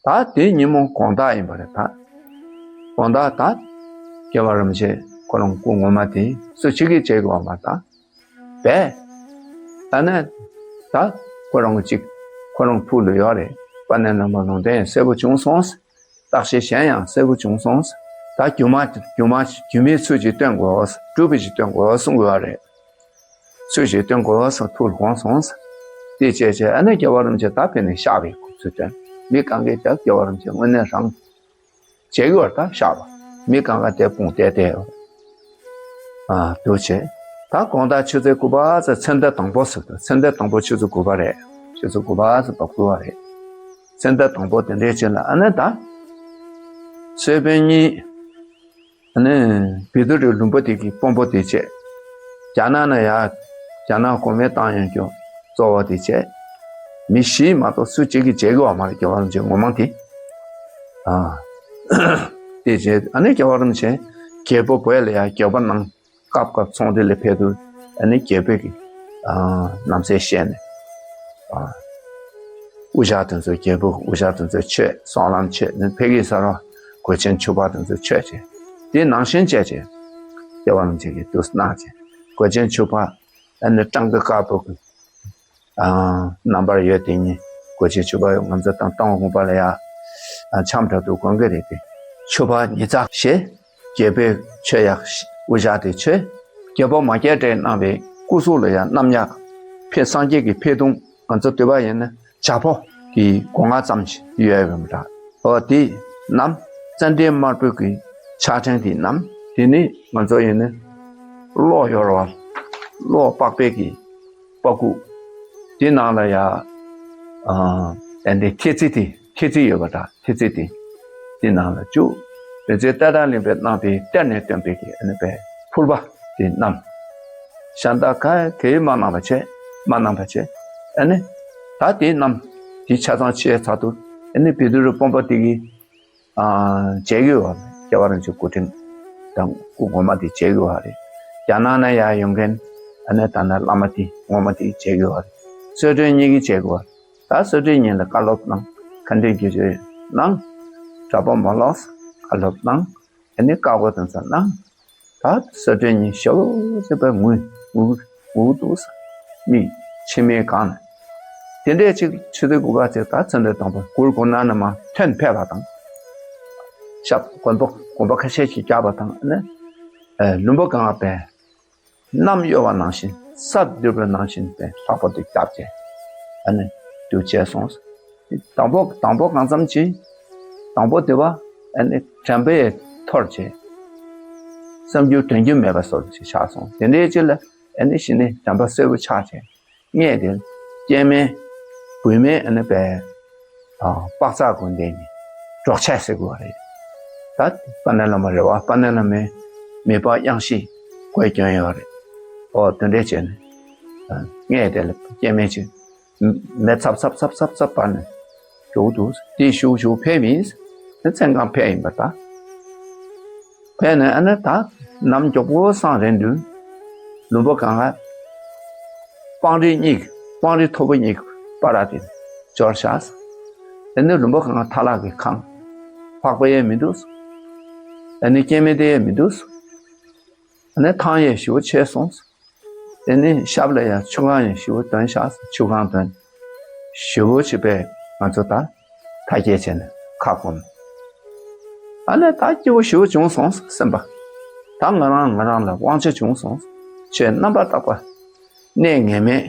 ད་དེ་ཉིན་མོ་དགོང་དག་ཡིན་པ་རེད་ད། དགོང་དག་ད་རྒྱལ་བ་རིན་པོ་ཆེ་ཁོ་རང་སྐུ་ངོ་མ་དེ་སུ་གཅིག་གིས་བྱེད་དགོས་པ་ད། བས། ད་ནི་ད་ཁོ་རང་གཅིག་ཁོ་རང་ཕུག་ལུ་ཡོད་རེད། དཔལ་ལྡན་ལྷ་མོ་ལུང་བསྟན་གསལ་པོ་བྱུང་སོང་། རྟགས་ཤིག་གཞན་ཡང་གསལ་པོ་བྱུང་སོང་། ད་སྒྱུ་མ་སྒྱུ་མ་སྒྱུ་མའི་ཚུལ་གྱིས་སྟོན་དགོས། སྒྲུབ་པའི་ཅིག་སྟོན་དགོས་གསུང་དགོས་པ་རེད། ཚུལ་ཞིག་སྟོན་དགོས་སོང་ཐུགས་དགོངས་སོང་། དེ་བྱས་བྱས་ཨ་ནི་རྒྱལ་བ་རིན་པོ་ཆེ་ད་ཕེབས་ནས་གཤགས་པའི་སྐུ་ཚུལ་སྟོན། མི་གང་གིས་ད་རྒྱལ་བ་རིན་པོ་ཆེ་དངོས་གནས་རང་བྱེད་ཀྱི་ཡོད་ད་གཤགས་པ། མི་གང་ག་དེ་དཔུང་གཏད་དེ་ཡོད། ཨ་འདུག་བྱས། ད་དགོང་དག་ཆུ་ཚོད་དགུ་པ་ཙམ་ཚེ་འདས་དང་པོ་ཟེར་ད་ཚེ་འདས་དང་པོ་ཆུ་ཚོད་དགུ་པ་རེད། ཆུ་ཚོད་དགུ་པ་ཙམ་བབས་དགོས་པ་རེད། ཚེ་འདས་དང་པོ་དེ་འདྲའི་ཆེད་ལ་ཨ་ནི་ད་གསོལ་དཔོན་གཉིས། ཨ་ནི་བཻ་ཌཱུརྱ་ལུང་པ་དེ་གི་དཔོན་པོ་དེ་བྱས། རྒྱ་ནག་ན་ཡ་རྒྱ་ནག་གོང་མའི་ཏང་ཡོན་གྱི་གཙོ་བོ་དེ་བྱས། མི་བཞི་མ་གཏོགས་སུ་གཅིག་གིས་བྱེད་དགོས་པ་མ་རེད་རྒྱལ་བ་རིན་པོ་ཆེ་ངོ་མ་དེ། ཨ་དེ་བྱས་ཨ་ནི་རྒྱལ་བ་རིན་པོ་ཆེ་རྒྱལ་པོ་བོད་ལ་ཡ་རྒྱལ་པོ་གནང་། སྐབས་སྐབས་ཚོང་འདུས་ལ་ཕེབས་དུས་ཨ་ནི་རྒྱལ་པོའི་གི་ཨ་རྣམ་སྲས་བཤད་ནས་ཨ་དབུ་ཞྭ་དེ་ཚོ་རྒྱལ་པོའི་དབུ་ཞྭ་དེ་ཚོ་མཆོད། སྲོག་ལམ་མཆོད་ནས་ཕེབས་ཀྱི་ས་ར་གོས་ཆེན་ཕྱུ་པ་དེ་ཚོ་མཆོད་བྱས། དེ་ནང་བཞིན་བྱས་བྱས་རྒྱལ་བ་རིན་པོ་ཆེ་གིས་དུས་གནང་བྱས། གོས་ཆེན་ཕྱུ་པ་ཨ་ནི་སྤྲང་པོའི་དཀར་པོ་གི་ཨ་རྣམ་པར་ཡོད་དེ་ཉིད་གོས་ཆེན་ཕྱུ་པ་ཡོད། ང་ཚོ་དང་སྟོང་དགོན་པ་ལ་ཡ་ཨ་འཆམ་འདྲ་འདུག་དགོན་གྱི་རེད་དེ། ཕྱུ་པ་ཉིས་བརྩེགས་བཞེས། རྒྱལ་པོའི་མཆོད་ཡག་དབུ་ཞྭ་དེ་མཆོད། རྒྱལ་པོ་མ་སྐྱེས་དགྲས་གནང་བའི་སྐུ་གཟུགས་ལ་ཡང་གནམ་ཉག་ཕེབས་སངས་རྒྱས་ཀྱི་འཕེལ་གདུང་ང་ཚོ་འདུས་པ་ཡིན་ན་བྱག་ཕོ་གི་སྒོ་ང་ཙམ་ཞིག་ཡོད་པའི་འདྲ། འོ་དེ་བསྣམས། ཙན་དན་དམར་པོའི་གི་ཕྱག་ཕྲེང་དེ་བསྣམས། དེ་ནི་ང་ཚོ་ཡིན་ན་གློག་ཡོར་བ་གློག་པགས་པའི་གི་པགས་ཀོ། དེ་ནང་ལ་ཡ་ཨ་ཨེ་འདི་ཐེལ་ཙེ་དེ་ཐེལ་ཙེ་ཡོད་པ་འདྲ། ཐེལ་ཙེ་དེ་དེ་ནང་ལ་བཅུག། དེ་ཚེ་ཏེ་ད་ལིང་པས་གནང་བའི་གཏེར་ནས་བཏོན་པའི་གི་ཨ་ནི་པའི་ཕུར་པ་དེ་བསྣམས། ཤ་འདག་ག་གེ་མ་གནང་བ་བྱས། མ་གནང་བ་བྱས། ཨ་ནི་ད་དེ་བསྣམས། དེ་ཆ་ཚང་ཕྱིའི་ཚར་དུས་ཨ་ནི་བཻ་ཌཱུརྱ་དཔོན་པོ་དེ་གིས་ཨ་མཇལ་གྱི་ཡོད་རེད། རྒྱལ་བ་རིན་པོ་ཆེ་སྐུ་ཕྲེང་དང་སྐུ་ངོ་མ་དེ་མཇལ་གྱི་ཡོད་རེད། རྒྱ་ནག་ནས་ཡར་ཡོང་མཁན་ཨ་ནི་ད་ནི་བླ་མ་དེ་ངོ་མ་དེ་མཇལ་གྱི་ཡོད་རེད། གསོལ་མགྲོན་གཉིས་ཀྱིས་མཇལ་གྱི་ཡོད་རེད། ད་གསོལ་མགྲོན་གཉིས་ལ་བཀའ་སློབ་གནང་། མཁའ་འགྲོའི་རྒྱུད་སྦྱོར་གནང་། དྲག་པོ་མ་ལོག་བཀའ་སློབ་གནང་། ཨ་ནི་བཀའ་བསྒོ་དེ་ཚོ་གནང་། ད་གསོལ་མགྲོན་གཉིས་ཞེ་པོ་ཅིག་པའི་ངུ་ངུ་ངུ་འདུག་ས། མིག་མཆི་མས་གང་ནས། དེ་འདྲའི་ཅིག་ཆུ་ཚོད་དགུ་པ་ཚེ་ད་ཚེ་འདས་དང་པོ་གུར་གུར་ནང་ནས་མར་ཐོན་ཕེབས་པ་དང་། ཞབས་དགོན་པ་དགོན་པ་ཁ་ཤས་ཤིག་བརྒྱབ་པ་དང་ཨ་ནི་ཨེ་ལུང་པ་གང་བ་པའི་གནམ་གཡོ་བ་ནང་བཞིན་ས་བསྡུས་པའི་ནང་བཞིན་པའི་ལྷག་པར་དུ་བརྒྱབ་བྱས་ཨ་ནི་དུས་བྱས་སོང་། དང་པོ་དང་པོ་གང་ཙམ་ཅིག་དང་པོ་དེ་བ་ཨ་ནི་དྲན་པས་འཐོར་བྱས། བསམ་རྒྱུ་དྲན་རྒྱུ་མེད་པ་བཟོ་ཅིག་ཆགས་སོང་། དེ་འདྲའི་ཅིག་ལ་ཨ་ནི་གཞི་ནས་དྲན་པ་གསལ་པོ་ཆགས་བྱས། མངལ་དེ་སྐྱེས་སྨེ་བུད་མེད་ཨ་ནི་པའི་ཨ་པག་ཚག་གུ་འདེད་ནི་འབྲོག་ཆས་ཟེར་དགོས་པ་རེད། ད་དཔལ་ལྡན་བླ་མ་རེད་བ། དཔལ་ལྡན་བླ་མའི་མེ་ཏོག་གཡང་ཤིང་གོས་གྱོན་ཡོད་རེད། ཨོ་དེ་འདྲས་བྱས་ནས་ཨ་མངལ་དེ་ལ་སྐྱེས་སྨེ་ཅིག་མེ་ཚབ་ཚབ་ཚབ་ཚབ་ཚབ་འབར་ནས་འགྲོ་འདུག། དེ་ཞུ་ཞུ་ཕེབས་ཡིན། དེ་མཚན་གང་ཕེབས་ཡིན་པ་ད། ཕེབས་ནས་ཨ་ནི་ད་གནམ་མགྱོགས་པོ་སང་རན་དུས་ལུང་པ་གང་ང་སྤང་རི་གཉིས་སྤང་རི་མཐོ་པོ་གཉིས་པར་དེ་འབྱོར་ཤག། ཨ་ནི་ལུང་པ་གང་ང་ཐ་ལག་གི་ཁང་ལྷག་པ་ཡང་མི་འདུག། ཨ་ནི་སྐྱེས་སྨེ་དེ་ཡང་མི་འདུག། ཨ་ནི་ཐང་ཡང་ཞེ་པོ་ཆད་སོང་། དེ་ནས་ཞབས་ལ་ཡང་ཆུ་ཁང་ཡང་ཞེ་པོ་བཏོན་ཤག། ཆུ་ཁང་བཏོན། ཞེ་པོ་ཅིག་པས་ང་ཚོ་ད་མཐའ་སྐྱེལ་བྱས་ནས་ཁ་སྐོམ། ཨ་ནི་ད་སྐྱིད་པོ་ཞེ་པོ་བྱུང་སོང་སེམས་པ། ད་ང་རང་ང་རང་ལ་དབང་ཆ་བྱུང་སོང་། ཆོས་རྣམ་པར་དག་པ། གནས་ངེས་མེད།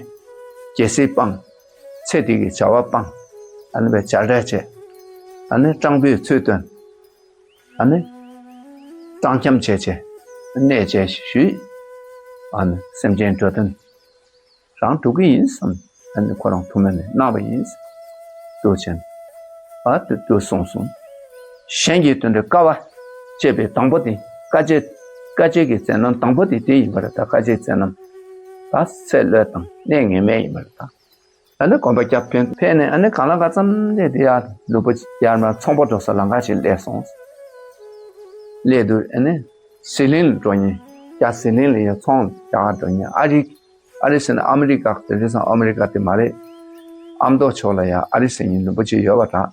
རྒྱལ་སྲིད་སྤངས། ཚེ་འདི་གི་བྱ་བ་སྤངས། ཨ་ནི་བྱ་བྲལ་བྱས། ཨ་ནི་སྤྲང་པོའི་ཚུལ་སྟོན། ཨ་ནི་སྤྲང་འཁྱམ་བྱས་བྱས་གནས་བྱས་ཞུས། ཨ་ནི་སེམས་ཅན་འགྲོ་དོན་རང་སྒྲུབ་ཀྱི་ཡིན་བསམ། ཨ་ནི་ཁོ་རང་ཐུགས་སྨོན་གནང་བ་ཡིན། འདུག་ཅེན། ཨ་དེ་འདུག་གསུངས་སོང་། གཞན་གྱི་དོན་དུ་དཀའ་བ་སྤྱད་པའི་དང་པོ་དེ། དཀའ་སྤྱད། དཀའ་སྤྱད་ཀྱི་མཛད་རྣམ་དང་པོ་དེ་དེ་ཡིན་པ་རེད། ད་དཀའ་སྤྱད་མཛད་རྣམ་ད་ཚེ་བློས་བཏང་གནས་ངེས་མེད་ཡིན་པ་རེད། ད་ཨ་ནི་གོམ་པ་རྒྱབ་ཕན་ཕན་ནས་ཨ་ནི་གང་ལ་གང་འཚམ་ནས་དེ་ཡར་ལུང་པ་ཡར་མར་ཚོང་པ་འགྲོ་ས་ལམ་ཁ་ཅིག་སླེབས་སོང་། སླེབས་དུས་ཨ་ནི་ཟི་ལིང་ལ་འགྲོ་མཁན། རྒྱ་ཟི་ལིང་ལ་ཡར་ཚོང་རྒྱག་ག་འགྲོ་མཁན་ཨ་རི། ཨ་རི་ཟེར་ན་ཨ་མི་རི་ཀ་དེ་རེད་སམ། ཨ་མི་རི་ཀ་དེ་མ་རེད། ཨ་མདོ་ཕྱོགས་ལ་ཡར་ཨ་རི་ཟེར་མཁན་ལུང་པ་ཅིག་ཡོད་པ་འདྲ།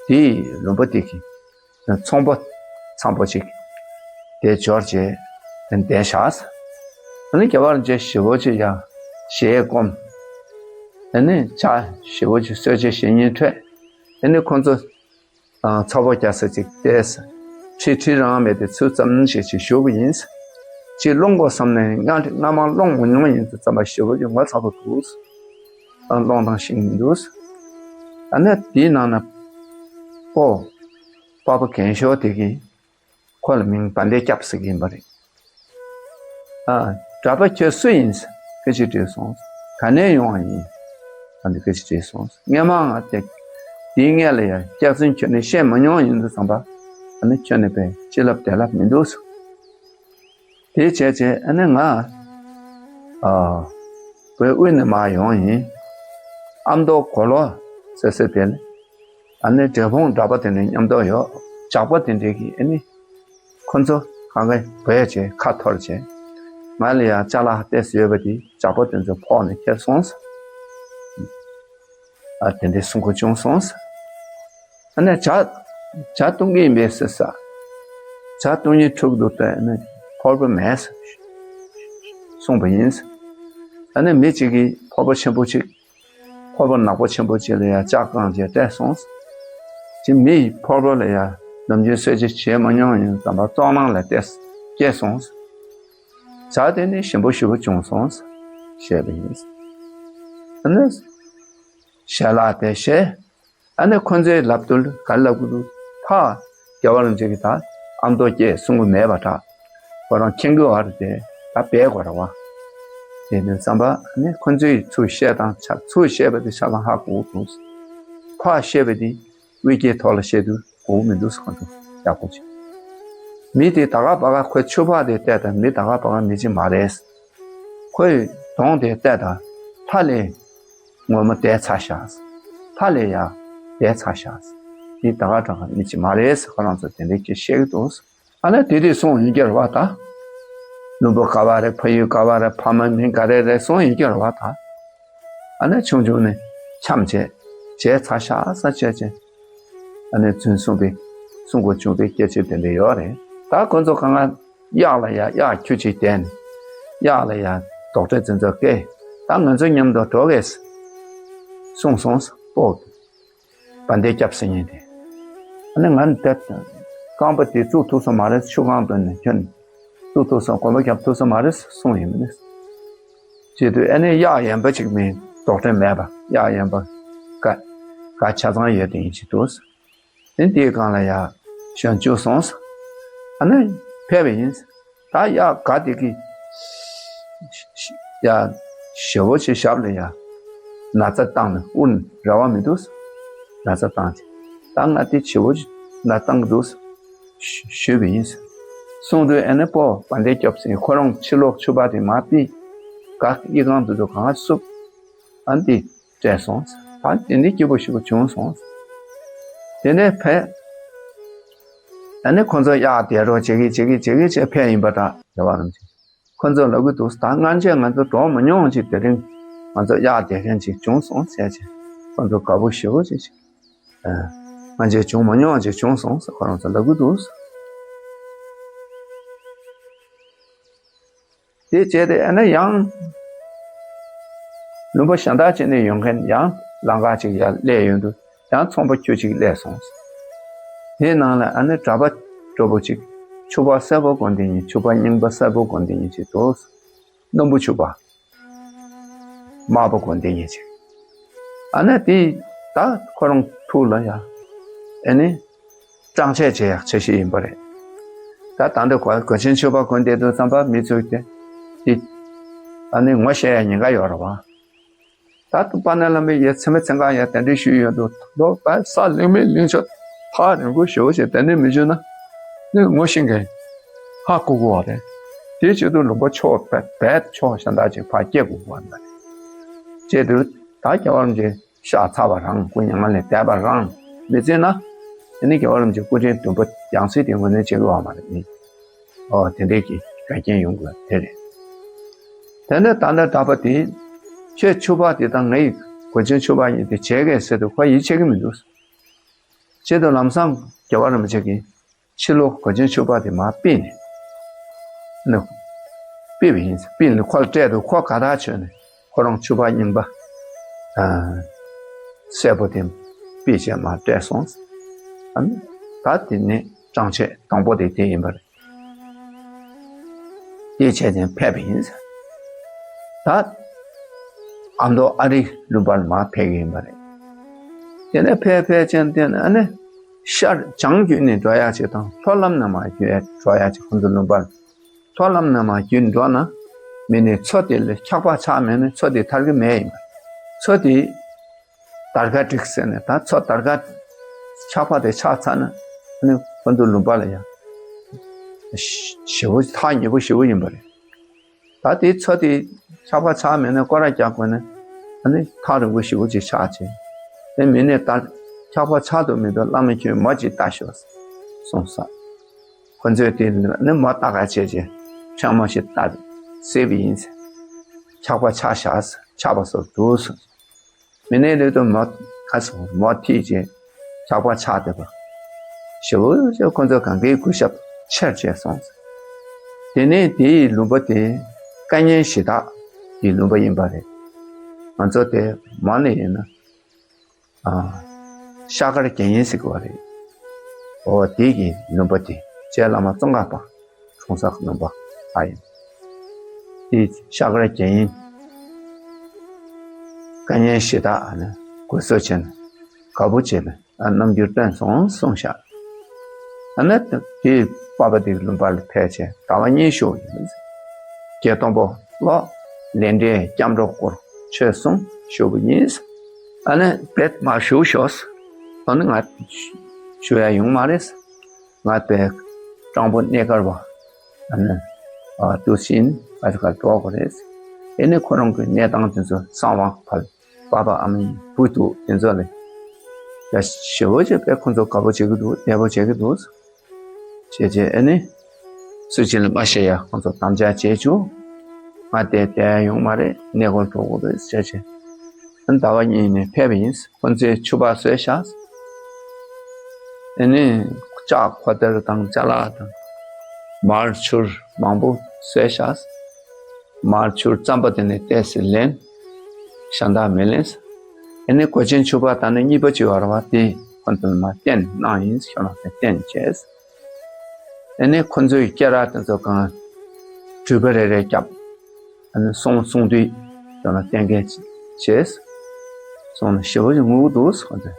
དེའི་ལུང་པ་དེ་གི་ཚོང་པ་འཚམ་པོ་ཅིག་དེ་འབྱོར་བྱས་དེ་བསྡད་བཞག། ཨ་ནི་རྒྱལ་བ་རིན་པོ་ཆེ་ཞེ་པོ་ཅིག་ཡར་ཞལ་སྒོམ། ཨ་ནི་ཇ་ཞེ་པོ་ཅིག་གསོལ་ཇ་བཞེས་མཁན་འཕྲད། ཨ་ནི་ཁོང་ཚོ་ཚ་བོ་རྒྱག་ས་ཅིག་བལྟས། ཁྲི་ཁྲི་རང་མེད་དེ་ཚུར་ཙམ་ཞིག་ཅིག་བཞུགས་པ་ཡིན། ཅིག་སློང་དགོས་བསམ་ནས་སྔ་སྔ་མ་སློང་མ་མྱོང་བ་ཡིན་དུས་ཙམ་པ་ཞེ་པོ་ཅིག་ངོ་ཚ་པོ་འདུག། ཨ་སློང་སྟངས་ཤེས་མི་འདུག། ཨ་ནི་དེའི་ནང་ན་ཕོ་པ་ཕ་རྒན་ཤོས་དེ་གིས་ཁོ་ལ་མིང་བན་དེ་སྐྱབས་ཟེར་གྱི་ཡིན་པ་རེད། ཨ་གྲྭ་པ་ཁྱོད་སུ་ཡིན། སྐད་ཅིག་དྲིས་སོང་། ག་ནས་ཡོང་བ་ཡིན། ཨ་ནི་སྐད་ཅིག་དྲིས་སོང་། སྔན་མ་ང་དེ་དེའི་སྔན་ལ་ཡང་སྐྱག་རྫུན་ཁྱོན་ནས་བཤད་མ་མྱོང་ཡིན་དུས་ཙམ་པ། ཨ་ནི་ཁྱོན་ནས་པའི་ཅི་ལབ་དེ་ལབ་མི་འདུག། དེ་བྱས་བྱས་ཨ་ནི་ང་ཨ་བོད་དབུས་ནས་མར་ཡོང་ཡིན། ཨ་མདོ་གོ་ལོ་ཟེར་ས་དེ་ལ། ཨ་ནི་འབྲས་སྤུངས་གྲྭ་པ་དེ་འདྲ་མཉམ་དུ་ཡོད། ཇག་པ་དེ་འདྲ་གིས་ཨ་ནི་ཁོ་ཚོ་གང་ག་བོས་བྱས་ཁ་འཐོར་བྱས། ང་ལ་ཡང་ཅ་ལག་ཏོག་ཙམ་ཡོད་པ་དེ་ཇག་པ་དེ་ཚོ་ཕོག་ནས་ཁྱེར་སོང་། ཨ་དེ་འདྲའི་གསུང་གི་བྱུང་སོང་། ཨ་ནི་ཇ་ཇ་བཏུང་གི་ཡིན་པས་ཟེར་ས། ཇ་བཏུང་ནི་འཁྲུག་འདུག་སྟེ་ཨ་ནི་ཕོར་པ་མེད་གསུངས་པ་ཡིན། ཨ་ནི་མི་གཅིག་གིས་ཕོར་པ་ཆེན་པོ་གཅིག་ཕོར་པ་ནག་པོ་ཆེན་པོ་གཅིག་ལ་ཡང་ཇ་བཀང་བྱས་སྤྲད་སོང་། ཅིག་མི་ཡི་ཕོར་པ་ལ་ཡང་ནམ་རྒྱུན་གསོལ་ཇ་བྱས་མ་མྱོང་ཡིན་ཙམ་པ་བཙོག་ནང་ལ་བལྟས་སྐྱེས་སོང་། ཇ་དེ་ནི་ཞིམ་པོ་ཞེ་པོ་བྱུང་སོང་ཞེས་པ་ཡིན། ཨ་ནི་ཞལ་ལག་དེ་བཞེས། ཨ་ནི་ཁོ་ཚོའི་ལབ་དུས་ག་རེ་ལབ་གི་འདུག། ཕ་རྒྱལ་བ་རིན་པོ་ཆེ་གིས་ད་ཨ་མདོ་སྐད་གསུང་གི་མེད་པ་འདྲ། ཁོ་རང་མཁྱེན་གྱི་ཡོད་རེད་དེ། ད་འབད་དགོས་རེད་བ། དེ་ནས་བསམ་པ་ཨ་ནི་ཁོ་ཚོས་ཚུར་བཤད་སྟངས་ཆ་ཚུར་བཤད་པ་དེ་ཆ་ཚང་ཧ་གོ་གི་འདུག། ཕར་བཤད་པ་དེ་དབུས་སྐད་ཐོག་ལ་བཤད་དུས་གོ་གི་མི་འདུག་ཟེར་གི་འདུག། ཡག་པོ་ཅིག། མི་དེ་ད་ག་པ་ག་ཁོའི་ཕྱུ་པ་དེ་བལྟས་དང་མི་ད་ག་པ་ག་མི་ཅིག་མ་རེད། ཁོའི་གདོང་དེ་བལྟས་དང་ལྷ་ལས་ངོ་མ་འདས་ཚར་ཤག། ལྷ་ལས་ཡང་འདས་ཚར་ཤག། འདི་ད་ག་ད་ག་མི་ཅིག་མ་རེད་ཟེར་ཁོ་རང་ཚོ་དེ་འདྲའི་ཅིག་བཤད་ཀྱི་འདུག། ཨ་ནི་དེ་དུས་གསུངས་ཡིན་གྱི་རེད་བ་ད། ལུང་པ་ག་བ་རེད། ཕ་ཡུལ་ག་བ་རེད། ཕ་མའི་མིང་ག་རེ་རེད་གསུངས་ཡིན་གྱི་རེད་བ་ད། ཨ་ནི་ཆུང་ཆུང་ནས་འཁྱམས་བྱས་བྱས་ཚར་ཤག་ས་བྱས་བྱས། ཨ་ནི་རྫུན་གསུངས་པའི་གསུང་གོ་བྱུང་བའི་སྐད་ཆ་དེ་འདྲ་ཡོད་རེད། ད་ཁོ་ཚོ་གང་ག་གཡག་ལ་ཡ་གཡག་ཁྱུ་གཅིག་བསྡད་ནས་གཡག་ལ་ཡ་དོག་ཁྲེས་འཛིན་ཚོགས་བསྐོས། ད་ང་ཚོ་མཉམ་དུ་འགྲོ་གས་གསུངས་སོང་སྤོ་གི། བན་དེ་སྐྱབས་ཟེར་མཁན་དེ། ཨ་ནི་ང་ནི་དེ་རྐང་པ་དེ་བཙུགས་ཐུབ་ས་མ་རེད། ཆུ་ཁང་དུ་ནས་ཁྱོན་བཙུགས་ཐུབ་ས་གོམ་པ་རྒྱབ་ཐུབ་ས་མ་རེད་གསུངས་ཡིན་མིན་ནི། བྱེད་དུས་ཨ་ནི་གཡག་གཡོན་པ་ཅིག་མིན་དོག་ཁྲེས་མེད་པ་གཡག་གཡོན་པ་ག་ག་ཆ་ཚང་ཡོད་དེ་ཡིན་ཅི་འདུག། དེ་དེའི་སྒང་ལ་ཡ་ཞོན་བཅུག་སོང་། ཨ་ནི་ཕེབས་པ་ཡིན། ད་ཡ་ག་དེ་གི་ཡ་ཞེ་བོ་ཞིག་ཞབས་ལ་ཡ་ན་ཚ་བཏང་ནས་དབུར་རེ་བ་མི་འདུག། ན་ཚ་བཏང་སྟེ་ད་ང་དེ་ཞེ་བོ་ཞིག་ན་བཏང་གི་འདུག་ཞུས་པ་ཡིན། གསུངས་དུས་ཨ་ནི་སྤོ་བན་དེ་སྐྱབས་ཟེར་ཁོ་རང་ཕྱི་ལོགས་ཕྱུ་པ་དེ་མ་ཏི་ག་ཡི་གང་དུ་དུ་གང་སུབ་ཨ་ནི་དེ་སྤྲད་སོང་། ད་དེ་ནས་སྐྱིད་པོ་ཞེ་པོ་བྱུང་སོང་། དེ་ནས་ཕེབས། ཨ་ནི་ཁོ་ཚོ་གཡག་དེད་རོགས་བྱེད་ཀྱི་བྱེད་ཀྱི་བྱེད་ཀྱི་བྱས་ཕེབས་ཡིན་པ་འདྲ། རྒྱལ་བ་རིན་པོ་ཆེ་ཁོ་ཚོ་ལབ་ཀྱི་འདུག། ད་སྔ་རྗེས་ང་ཚོ་འགྲོ་མ་མྱོང་ཅིག་དེ་རིང་ང་ཚོ་གཡག་དེད་མཁན་ཅིག་བྱུང་སོང་ཟེར་བྱས་ཁོ་ཚོ་དགའ་པོ་ཞེ་པོ་ཅིག་ཅིག་ཨ་སྔ་རྗེས་བྱུང་མ་མྱོང་ཅིག་བྱུང་སོང་ཟེར་ཁོ་རང་ཚོ་ལབ་ཀྱི་འདུག། དེ་བྱས་ཏེ་ཨ་ནི་ཡང་ལུང་པ་གཞན་དག་ཅིག་ནས་ཡོང་མཁན་ཡང་ལམ་ཁ་ཅིག་ཡར་སླེབས་ཡོང་དུས་ཡང་ཚོང་པ་ཁྱུ་གཅིག་སླེབས་སོང་། དེའི་ནང་ལ་ཨ་ནི་གྲྭ་པ་གྲོགས་པོ་གཅིག་ཕྱུ་པ་སེར་པོ་གོན་དེ་ཉིད་ཕྱུ་པ་རྙིང་པ་སེར་པོ་གོན་དེ་ཉིད་ཅིག་འདུག། སྣམ་བུ་ཕྱུ་པ་དམར་པོ་གོན་དེ་ཉིད་ཅིག། ཨ་ནི་དེ་ ད་ཁོ་རང་ཐུགས་ལ་ཡ་ཨེ་ནི་སྲང་བཅད་བྱེད་ཡག་ཆ་ཤས་ཨིན་པ་རེད། ད་ད་འདི་གོས་གོས་ཆེན་ཕྱུ་པ་གོན་བསྡད་དུས་ཙམ་པ་མི་ཚོས་ཏེ་འདི་ཨ་ནི་ངོ་ཤེས་ཡ་ཉེན་ཁ་ཡོད་རེད་བ། ད་དུང་པ་ན་ལམ་པའི་ཡ་ཚེ་མི་ཚེ་འགའ་ཡ་དེ་འདྲའི་ཞུས་ཡོད་དུས་ལོ་པ་ས་ལིང་མི་ལིང་ཆོད་ཐག་རིང་པོ་ཞེ་པོ་ཞིག་དེ་འདྲའི་མི་བྱུང་ན་ནི་ངོ་ཤེས་མཁན་ཧ་གོ་དགོས་པ་རེད། དེ་བྱེད་དུས་ལུང་པ་ཕྱོགས་བེད་བེད་ཕྱོགས་གཞན་དག་ཅིག་ཕར་སྐྱེལ་དགོས་པ་རེད། བྱེད་དུས་ད་རྒྱལ་བ་རིན་པོ་ཆེ་གཤགས་ཚར་བ་རང་སྐུ་མྱ་ངན་ལས་འདས་པ་རང་མི་བརྩི་ན་དེ་ནི་རྒྱལ་བ་རིན་པོ་ཆེ་སྐུ་ཕྲེང་བདུན་པ་ཡང་སྲིད་དེ་ངོས་འཛིན་བྱེད་དགོས་པ་མ་རེད་ནི། ཨོ་དེ་འདྲའི་གི་འགལ་རྐྱེན་ཡོང་དགོས་དེ་རེད། དེ་ནས་ད་ལྟ་གྲྭ་པ་དེ་ཁྱོད་ཕྱུ་པ་དེ་དང་ངའི་གོས་ཆེན་ཕྱུ་པ་གཉིས་དེ་བྱེད་གས་ཟེར་དུས་ཁོ་ཡིད་ཆེས་ཀྱི་མི་འདུག། བྱེད་དུས་ལམ་སང་རྒྱལ་བ་རིན་པོ་ཆེ་གིས་ཕྱི་ལོགས་གོས་ཆེན་ཕྱུ་པ་དེ་མར་ཕུད་ནས་ནི་ཕུད་པ་ཡིན། ཕུད་ནས་ཁོ་ལ་སྤྲད་དུས་ཁོ་དགའ་ཐག་ཆོད་ནས་ཁོ་རང་ཕྱུ་པ་རྙིང་པ་ཨ་སེར་པོ་དེ་ཕུད་བྱས་མར་སྤྲད་སོང་། ཨ་ནི་ད་དེ་ནས་སྲང་བཅད་དང་པོ་དེ་དེ་ཡིན་པ་རེད། དེ་བྱས་ནས་ཕེབས་པ་ཡིན། ད་ཨ་མདོ་ཨ་རིའི་ལུང་པར་མར་ཕེབས་ཀྱི་ཡིན་པ་རེད། དེ་ནས་ཕེབས་ཕེབས་བྱས་དེ་ནས་ཨ་ནི་ཤར་བྱང་བརྒྱུད་ནས་འགྲོ་ཡག་ཅིག་དང་ལྷོ་ལམ་ནས་མར་བརྒྱུད་འགྲོ་ཡག་ཅིག་ཁོང་ཚོ་ལུང་པར་ལྷོ་ལམ་ནས་མར་བརྒྱུད་འགྲོ་ན་མི་ནི་མཚོ་དེ་ལ་འཁྱག་པ་ཆགས་མེད་ན་མཚོ་དེ་ཐར་གྱི་མེད་ཡིན་པ། མཚོ་དེ་དར་ག་བསྒྲིགས་ཟེར་ནས་ད་མཚོ་དར་ག་འཁྱག་པ་དེ་ཆགས་ཚར་ན་ཨ་ནི་ཁོང་ཚོ་ལུང་པ་ལ་ཡ་ཞེ་པོ་ཐག་ཉེ་པོ་ཞེ་པོ་ཡིན་པ་རེད། ད་དེ་མཚོ་དེ་འཁྱག་པ་ཆགས་མེད་ན་སྐོར་ར་རྒྱག་དགོས་ན་ཨ་ནི་ཐག་རིང་པོ་ཞེ་པོ་ཅིག་ཆགས་བྱས། དེ་མི་ནས་ད་འཁྱག་པ་ཆགས་འདུག་མི་འདུག་བླ་མ་ཁྱོད་མོ་ཅིག་ལྟ་ཤོག་གསུངས་ས། ཁོ་ཚོས་དེ་ནི་མོ་ལྟ་ག་བྱས་བྱས་ཕྲ་མོ་ཞིག་ལྟ་གཟིགས་པ་ཡིན་ཟེར། འཁྱག་པ་ཆགས་ཤག་ཟེར། འཁྱག་པ་སོར་འདུག་ཟེར། མི་ནས་ལུས་དུ་མོ་ཁ་སོ་མོ་ཐིག་བྱས་འཁྱག་པ་ཆགས་བསྡད་པ། ཞེ་པོ་ཅིག་ཁོ་ཚོ་གང་གའི་གུས་ཞབས་ཆེར་བྱས་སོང་ཟེར། དེ་ནས་དེའི་ལུང་པ་དེ་སྐལ་ངན་ཞི་བདག་གི་ལུང་པ་ཡིན་པ་རེད། ང་ཚོ་དེ་མོ་ནས་ཡིན་ན། ཨ་ཤ་དཀར་རྒྱལ་ཡིན་ཟེར་གི་བ་རེད། འོ་དེ་གི་ལུང་པ་དེ་རྗེ་བླ་མ་ཙོང་ཁ་པ་འཁྲུངས་ས་གི་ལུང་པ་ཨ་ཡིན། དེ་ཤ་དཀར་རྒྱལ་ཡིན་སྐལ་ངན་ཞི་བདག་ཨ་ནི་གུས་བསུ་བྱས་ནས་དགའ་པོ་བྱས་ནས་ཨ་རྣམ་འགྱུར་སྟོན་སོང་གསུངས་ཤག། ཨ་ནི་དེ་པ་པ་དེ་གི་ལུང་པ་ལ་ཕེབས་བྱས་ཟླ་བ་གཉིས་བཞུགས་ཡིན། བརྒྱད་སྟོང་པོ་ལོ་ལས་འབྲས་སྐྱབས་འགྲོ་སྐོར་ཆོས་གསུངས་བཞུགས་པ་ཡིན། ཨ་ནི་བེད་མ་བཞུགས་ཤོག། ཨ་ནི་ང་བཞུགས་ཡ་ཡོང་མ་རེད། ང་བེད་སྤྲང་པོ་གནས་སྒར་བ་ཨ་ནི་ཨ་དུས་ཆེན་ཨ་ཙི་ཁར་འགྲོ་དགོས་རེད། ཨེ་ནི་ཁོ་རང་གི་གནས་སྟངས་དེ་ཚོ་གསང་བ་ཕར་པ་པ་ཨ་མའི་བུ་ཐུ་དེ་ཚོ་ལས་ཡ་ཞེ་པོ་ཅིག་བེད་ཁོ་ཚོ་དགའ་པོ་བྱེད་ཀྱི་འདུག་བདེ་པོ་བྱེད་ཀྱི་འདུག་བྱས་བྱས་ཨེ་ནི་སུ་གཅིག་ལ་མ་བཤད་ཡ་ཁོང་ཚོ་དམ་བཅའ་བྱས་བྱུང་། ང་དེ་བསྡད་ཡ་ཡོང་མ་རེད། གནས་སྐོར་འགྲོ་དགོས་རེད་བྱས་བྱས། ཨ་ཟླ་བ་གཉིས་ནས་ཕེབས་པ་ཡིན། ཁོང་ཚོས་ཕྱུ་པ་བཟོས་ཤག། ཨེ་ནི་ལྕགས་ཁོ་ཐེར་དང་ཅ་ལག་དང་མར་ཆུར་མང་པོ་བཟོས་ཤག། མར་ཆུར་རྩམ་པ་དེ་ནས་ཏོག་ཙམ་ལེན། གཞན་དག་མི་ལེན། ཨེ་ནི་གོས་ཆེན་ཕྱུ་པ་ད་ནི་གཉིས་པ་ཅིག་ཡོད་རེད་བ། དེ་ཁོང་ཚོ་མར་སྟོན་གནང་ཡིན། ཞོ་ནག་དེ་སྟོན་བྱས། ཨེ་ནི་ཁོང་ཚོའི་སྐེ་རགས་དེ་ཚོ་གང་འགྲུལ་པ་རེ་རེ་བརྒྱབ། ཨ་ནི་སོང་སོང་དུས་ཞོ་ནག་སྟོན་ག་བྱས། སོང་ན་ཞེ་པོ་ཅིག་ངུ་གི་འདུག་ཁོང་ཚོས།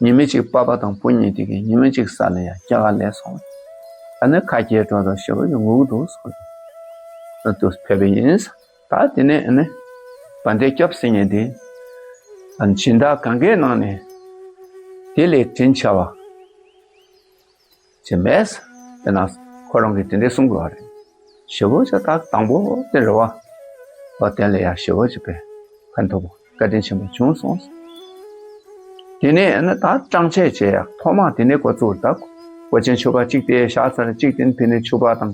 ཉི་མ་གཅིག་པ་པ་དང་བུ་གཉིས་དེ་གིས་ཉི་མ་གཅིག་ས་ལ་ཡ་སྐེ་རགས་ལས་སོང་། ཨ་ནི་ཁ་གྱེས་འགྲོ་དང་ཞེ་པོ་ཅིག་ངུ་གི་འདུག་ཁོང་ཚོས། ཨ་དུས་ཕེབས་པ་ཡིན། ད་དེ་ནས་ཨ་ནི་བན་དེ་སྐྱབས་ཟེར་མཁན་དེ་ཨ་ནི་སྦྱིན་བདག་གང་གའི་ནང་ནས་དེ་ལས་དྲིན་ཆེ་བ་ཅིག་མེད། དེ་ན་ཁོ་རང་གིས་དེ་འདྲས་གསུང་དགོས་པ་རེད། ཞེ་པོ་ཅིག་ད་དང་པོ་དེ་རེད་བ། འོ་དེ་ལས་ཡ་ཞེ་པོ་ཅིག་དཔེ་ཕན་ཐོགས་པོ་བཀའ་དྲིན་ཆེན་པོ་བྱུང་སོང་། དེ་ནས་ཨ་ནི་ད་སྲང་བཅད་བྱེད་ཡ་ཐོག་མ་དེ་ནས་འགོ་བཙུགས། ད་གོས་ཆེན་ཕྱུ་པ་གཅིག་དེ་བཞག་ཚར། གཅིག་དེ་ནས་ཕྱུ་པ་དང་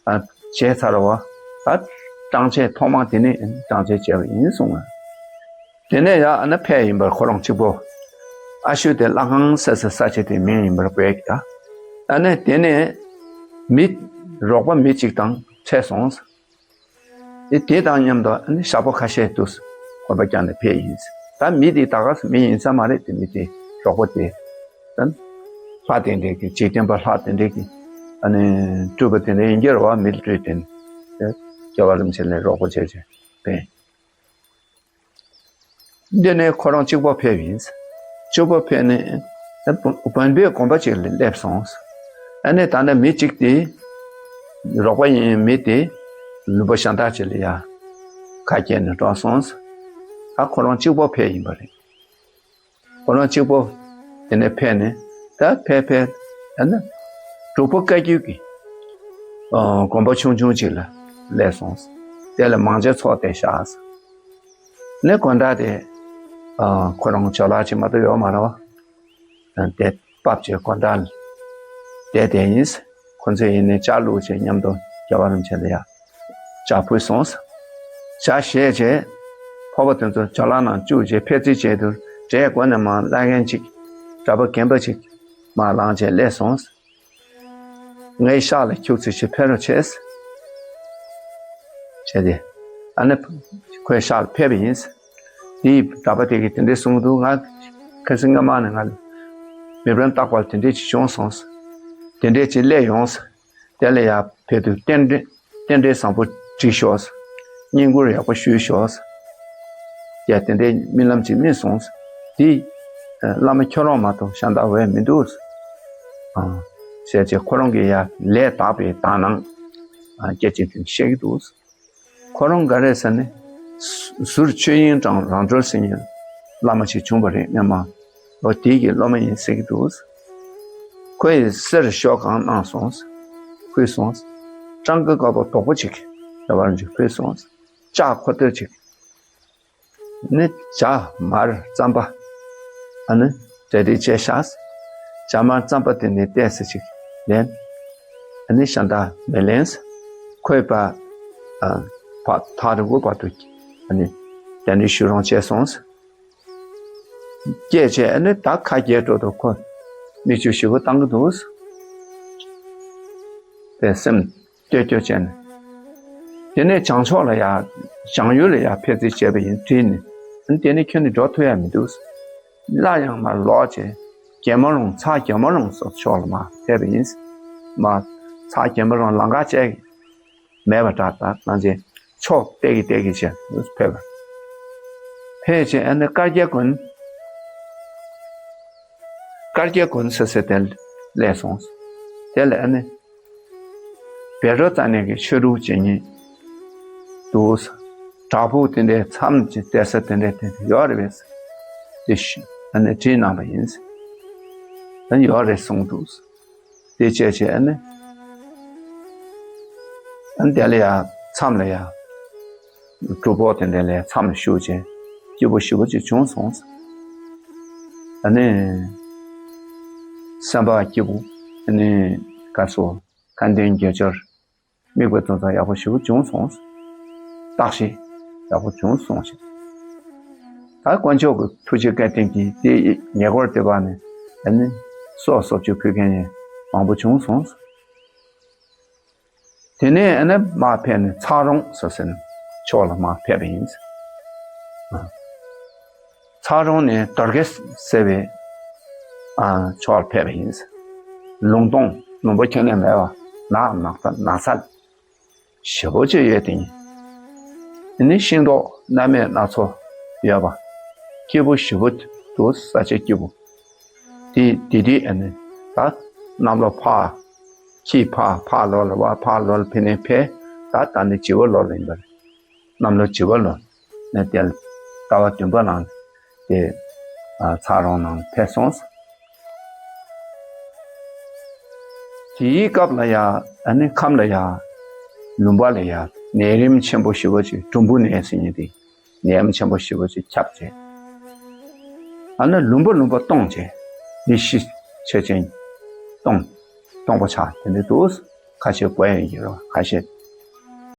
ཨ་བྱས་ཚར་བ། ད་སྲང་བཅད་ཐོག་མ་དེ་ནས་སྲང་བཅད་བྱས་པ་ཡིན་གསུངས། དེ་ནས་ཡ་ཨ་ནི་ཕེབས་ཡིན་པར་ཁོ་རང་གཅིག་པོ་ཨ་ཤུ་དེ་ལྷ་ཁང་ཟེར་ས་ས་ཆ་དེ་མིང་ཡིན་པར་བོད་ཀྱི་ད། ཨ་ནི་དེ་ནས་མི་རོགས་པ་མི་གཅིག་དང་འཕྲད་སོང་། དེ་དེ་དང་མཉམ་དུ་ཨ་ནི་ཞག་པོ་ཁ་ཤས་དུས་གོམ་པ་བརྒྱབ་ནས་ཕེབས་ཡིན། ད་མི་དེ་ད་ག་སེ་མི་ཡིན་ས་མ་རེད། དེ་མི་དེ་རོགས་པ་དེ་ད་ལྷ་དེ་འདྲས་ཀྱི་འཇིག་རྟེན་པ་ལྷ་དེ་འདྲས་ཀྱི་ཨ་ནི་སྤྲུལ་པ་དེ་འདྲས་ཡིན་གྱི་རེད་བ། མི་ལ་སྤྲུལ་དེ་ནི་རྒྱལ་བ་རིན་པོ་ཆེ་ལ་རོགས་པ་བྱས་བྱས་ཕེབས། འདི་ནས་ཁོ་རང་གཅིག་པོ་ཕེབས་ཡིན། བཅུ་པ་ཕེབས་ནས་བོན་པོའི་དགོན་པ་ཅིག་ལ་སླེབས་སོང་། ཨ་ནི་ད་ནི་མི་གཅིག་དེ་རོགས་པ་ཡིན་མི་དེ་ལུང་པ་གཞན་དག་ཅིག་ལ་ཡ་ཁ་གྱེས་ནས་འགྲོ་སོང་། ད་ཁོ་རང་གཅིག་པོ་ཕེབས་ཡིན་པ་རེད། ཁོ་རང་གཅིག་པོ་དེ་ནས་ཕེབས་ནས་ད་ཕེབས་ཕེབས་ཨ་ནི་འབྲུག་པ་བཀའ་བརྒྱུད་ཀྱི་དགོན་པ་ཆུང་ཆུང་ཅིག་ལ་སླེབས་སོང་། དེ་ལ་མང་ཇ་ཚོགས་ཏེ་བཞག། ནི་དགོན་བྲག་དེ་ཁོ་རང་ཇོ་ལགས་ཅིག་མ་གཏོགས་ཡོད་མ་རེད་བ། དེ་བབས་ཅིག་དགོན་བྲག་ལ་བསྡད་དེ་ཡིན། ཁོ་ཚོས་ཡིན་ནི་ཇ་བླུགས་ཅིག་མཉམ་དུ་རྒྱལ་བ་རིན་པོ་ཆེ་ལ་ཡ་ཇ་ཕུལ་སོང་། ཇ་བཞེས་ཅིག་ཕོར་པ་དེ་ཚོ་ཇོ་ལགས་ནང་བཅུག་ཅིག་ཕེབས་རྩིས་བྱས་དུས་གྲལ་མགོ་ནས་མར་བླ་རྒན་ཅིག་གྲྭ་པ་རྒན་པ་ཅིག་མར་ལངས་ཅིག་སླེབས་སོང་། ངའི་ཤག་ལ་ཁྱུག་ཙམ་ཅིག་ཕེབས་རོགས་བྱས། བྱས་ཏེ་ཨ་ནི་ཁོའི་ཤག་ལ་ཕེབས་པ་ཡིན། དེའི་གྲྭ་པ་དེ་གིས་དེ་འདྲས་གསུངས་འདུག། ང་ཁ་སང་སྔ་མ་ནས་ང་ལ་མི་བྲན་རྟག་པར་དེ་འདྲས་ཅིག་བྱུང་སོང་། དེ་འདྲས་ཅིག་སླེབས་ཡོང་། དེ་ལ་ཡ་ཕེབས་དུས་རྟེན་འབྲེལ་རྟེན་འབྲེལ་བཟང་པོ་སྒྲིག་ཤོག། བསྙེན་བཀུར་ཡག་པོ་ཞུས་ཤོག། ཡ་དེ་འདྲའི་རྨི་ལམ་ཅིག་རྨིས་སོང་། དེ་བླ་མ་ཁྱོད་རང་མ་གཏོགས་གཞན་དག་བས་མི་འདུག། ཨ་ཟེར་ཅིག་ཁོ་རང་གི་ཡ་ལས་དག་པའི་དག་སྣང་སྐད་ཅིག་དེ་བཤད་ཀྱི་འདུག། ཁོ་རང་ག་རེ་ཟེར་ནི་ཟུར་ཆོས་དབྱིངས་དང་རང་གྲོལ་ཟེར་མཁན་བླ་མ་ཅིག་བྱུང་བ་རེད། སྔ་མ་ལོ་དེ་གི་སློབ་མ་ཡིན་ཟེར་གྱི་འདུག། ཁོ་ཡིས་གསེར་ཤོག་གང་གནང་སོང་། ཕུལ་སོང་། སྤྲང་ཀི་དཀར་པོ་དོག་པོ་ཅིག་རྒྱལ་བ་རིན་པོ་ཆེ་ཕུལ་སོང་། ལྕགས་ཁོ་ཐོད་ཅིག། ནི་ཇ་མར་རྩམ་པ་ཨ་ནི་གྲ་སྒྲིག་བྱས་ཤག། ཇ་མར་རྩམ་པ་དེ་ནི་ཏོག་ཙམ་ཅིག་ལེན། ཨ་ནི་གཞན་དག་མི་ལེན། ཁོས་པ་ཨ་ཕ་ཐག་རིང་པོ་བར་དུ་ཨ་ནི་གདན་འདྲེན་ཞུ་རོགས་བྱས་སོང་། སྐྱེས་བྱས་ཨ་ནི་ད་ཁ་གྱེས་འགྲོ་དུས་ཁོ་མིག་ཆུ་ཞེ་པོ་བཏང་གི་འདུག། དེ་སེམས་སྐྱོ་སྐྱོ་བྱས་ནས། དེ་ནས་བྱང་ཕྱོགས་ལ་ཡ་བྱང་ཡུལ་ལ་ཡ་ཕེབས་རྩིས་བྱས་པ་ཡིན་དྲིས་ནས། ཨ་ནི་དེ་ནས་ཁྱོད་ནི་འགྲོ་ཐུབ་ཡ་མི་འདུག། སླར་ཡང་མར་ལོག་བྱས་གྱེ་མོ་རོང་ཚ་གྱེ་མོ་རོང་སོགས་ཕྱོགས་ལ་མར་ཕེབས་པ་ཡིན། མར་ཚ་གྱེ་མོ་རོང་ལམ་ཁ་བཅད་མེད་པ་འདྲ། ད་ང་ཚོས་ཕྱོགས་བལྟས་ཀྱི་བལྟས་ཀྱི་བྱས་ཕེབས་པ། ཕེབས་བྱས་ཨ་ནི་དཀར་རྒྱལ་དགོན། དཀར་རྒྱལ་དགོན་ཟེར་ཟེར་དེ་སླེབས་སོང་། དེ་ལ་ཨ་ནི་བཻ་རོ་ཙ་ན་གི་ཆོས་དྲུག་ཅན་གཉིས་འདུག། བྲག་ཕུག་དེ་འདྲའི་མཚམས་ཀྱི་གཏད་ས་དེ་འདྲའི་དེ་འདྲ་ཡོད་རེད་པས། དེ་ཞུ་ཨ་ནི་བྲིས་གནང་བ་ཡིན། ཨ་ནི་ཡོད་རེད་གསུངས་འདུག། དེ་བྱས་བྱས་ཨ་ནི་ཨ་ནི་དེ་ལ་ཡ་མཚམས་ལ་ཡ་སྒྲུབ་ཕོགས་དེ་འདྲ་ལ་མཚམས་ལ་བཞུགས་བྱས་སྐྱིད་པོ་ཞེ་པོ་ཅིག་བྱུང་སོང་། ཨ་ནི་སེམས་པ་སྐྱིད་པོ། ཨ་ནི་ག་སོ་ཁ་འདོན་དགེ་སྦྱོར་དམིགས་པ་དེ་ཚོ་ཡག་པོ་ཞེ་པོ་བྱུང་སོང་། བརྟག་ཞིབ་ཡག་པོ་བྱུང་སོང་ཞིང་། ད་དཀོན་མཆོག་གི་ཐུགས་རྗེ་བཀའ་དྲིན་གྱིས་དེ་ཉེ་འཁོར་དེ་བ་ནས་ཨ་ནི་སྲོག་སྲོག་བཅད་ཕུལ་མཁན་ཡང་མང་པོ་བྱུང་སོང་། དེ་ནས་ཨ་ནི་མར་ཕེབས་ནས་ཚ་རོང་ཟེར་ས་ནས་ཕྱོགས་ལ་མར་ཕེབས་པ་ཡིན། ཚ་རོང་ནས་དོར་རྒྱལ་ཟེར་བའི་ཨ་ཕྱོགས་ལ་ཕེབས་པ་ཡིན། ལུང་སྟོང་ལུང་པ་ཁྱོན་ནས་མེད་པ་ནགས་ནགས་ཚལ་ནགས་ཚལ་ཞེ་པོ་ཅིག་ཡོད་དེ་ཡིན། དེ་ནས་ཤིང་ཏོག་སྣ་མིན་སྣ་ཚོགས་ཡོད་པ་སྐྱིད་པོ་ཞེ་པོ་འདུག། ས་ཆ་སྐྱིད་པོ། དེ་དེ་དུས་ཨ་ནི་ད་གནམ་ལོ་ཕར་ཁྱི་ཕག་ཕག་ལོ་ལ་བ་ཕག་ལོ་ལ་ཕེབས་ནས་ཕེབས། ད་ད་ནི་བྱི་བ་ལོ་ལ་ཡིན་པ་རེད། གནམ་ལོ་བྱི་བ་ལོ་ནས་དེ་ཟླ་བ་བདུན་པ་ནང་དེ་ཨ་ཚ་རོང་ནང་ཕེབས་སོང་། དེའི་སྐབས་ལ་ཡ་ཨ་ནི་ཁམས་ལ་ཡ་ལུང་པ་ལ་ཡ་ནད་རིམས་ཆེན་པོ་ཞེ་པོ་ཅིག་གྲུམ་བུ་ནད་ཟེར་མཁན་དེ་ནད་རིམས་ཆེན་པོ་ཞེ་པོ་ཅིག་ཁྱབ་བྱས། ཨ་ནི་ལུང་པ་ལུང་པ་སྟོངས་བྱས་མི་ཤི་ཆ་ཅན་སྟོངས་སྟོངས་པ་ཆགས་དེ་འདྲ་འདུག། ཁ་ཤས་གོ་ཡ་ཡོད་རེད། ཁ་ཤས་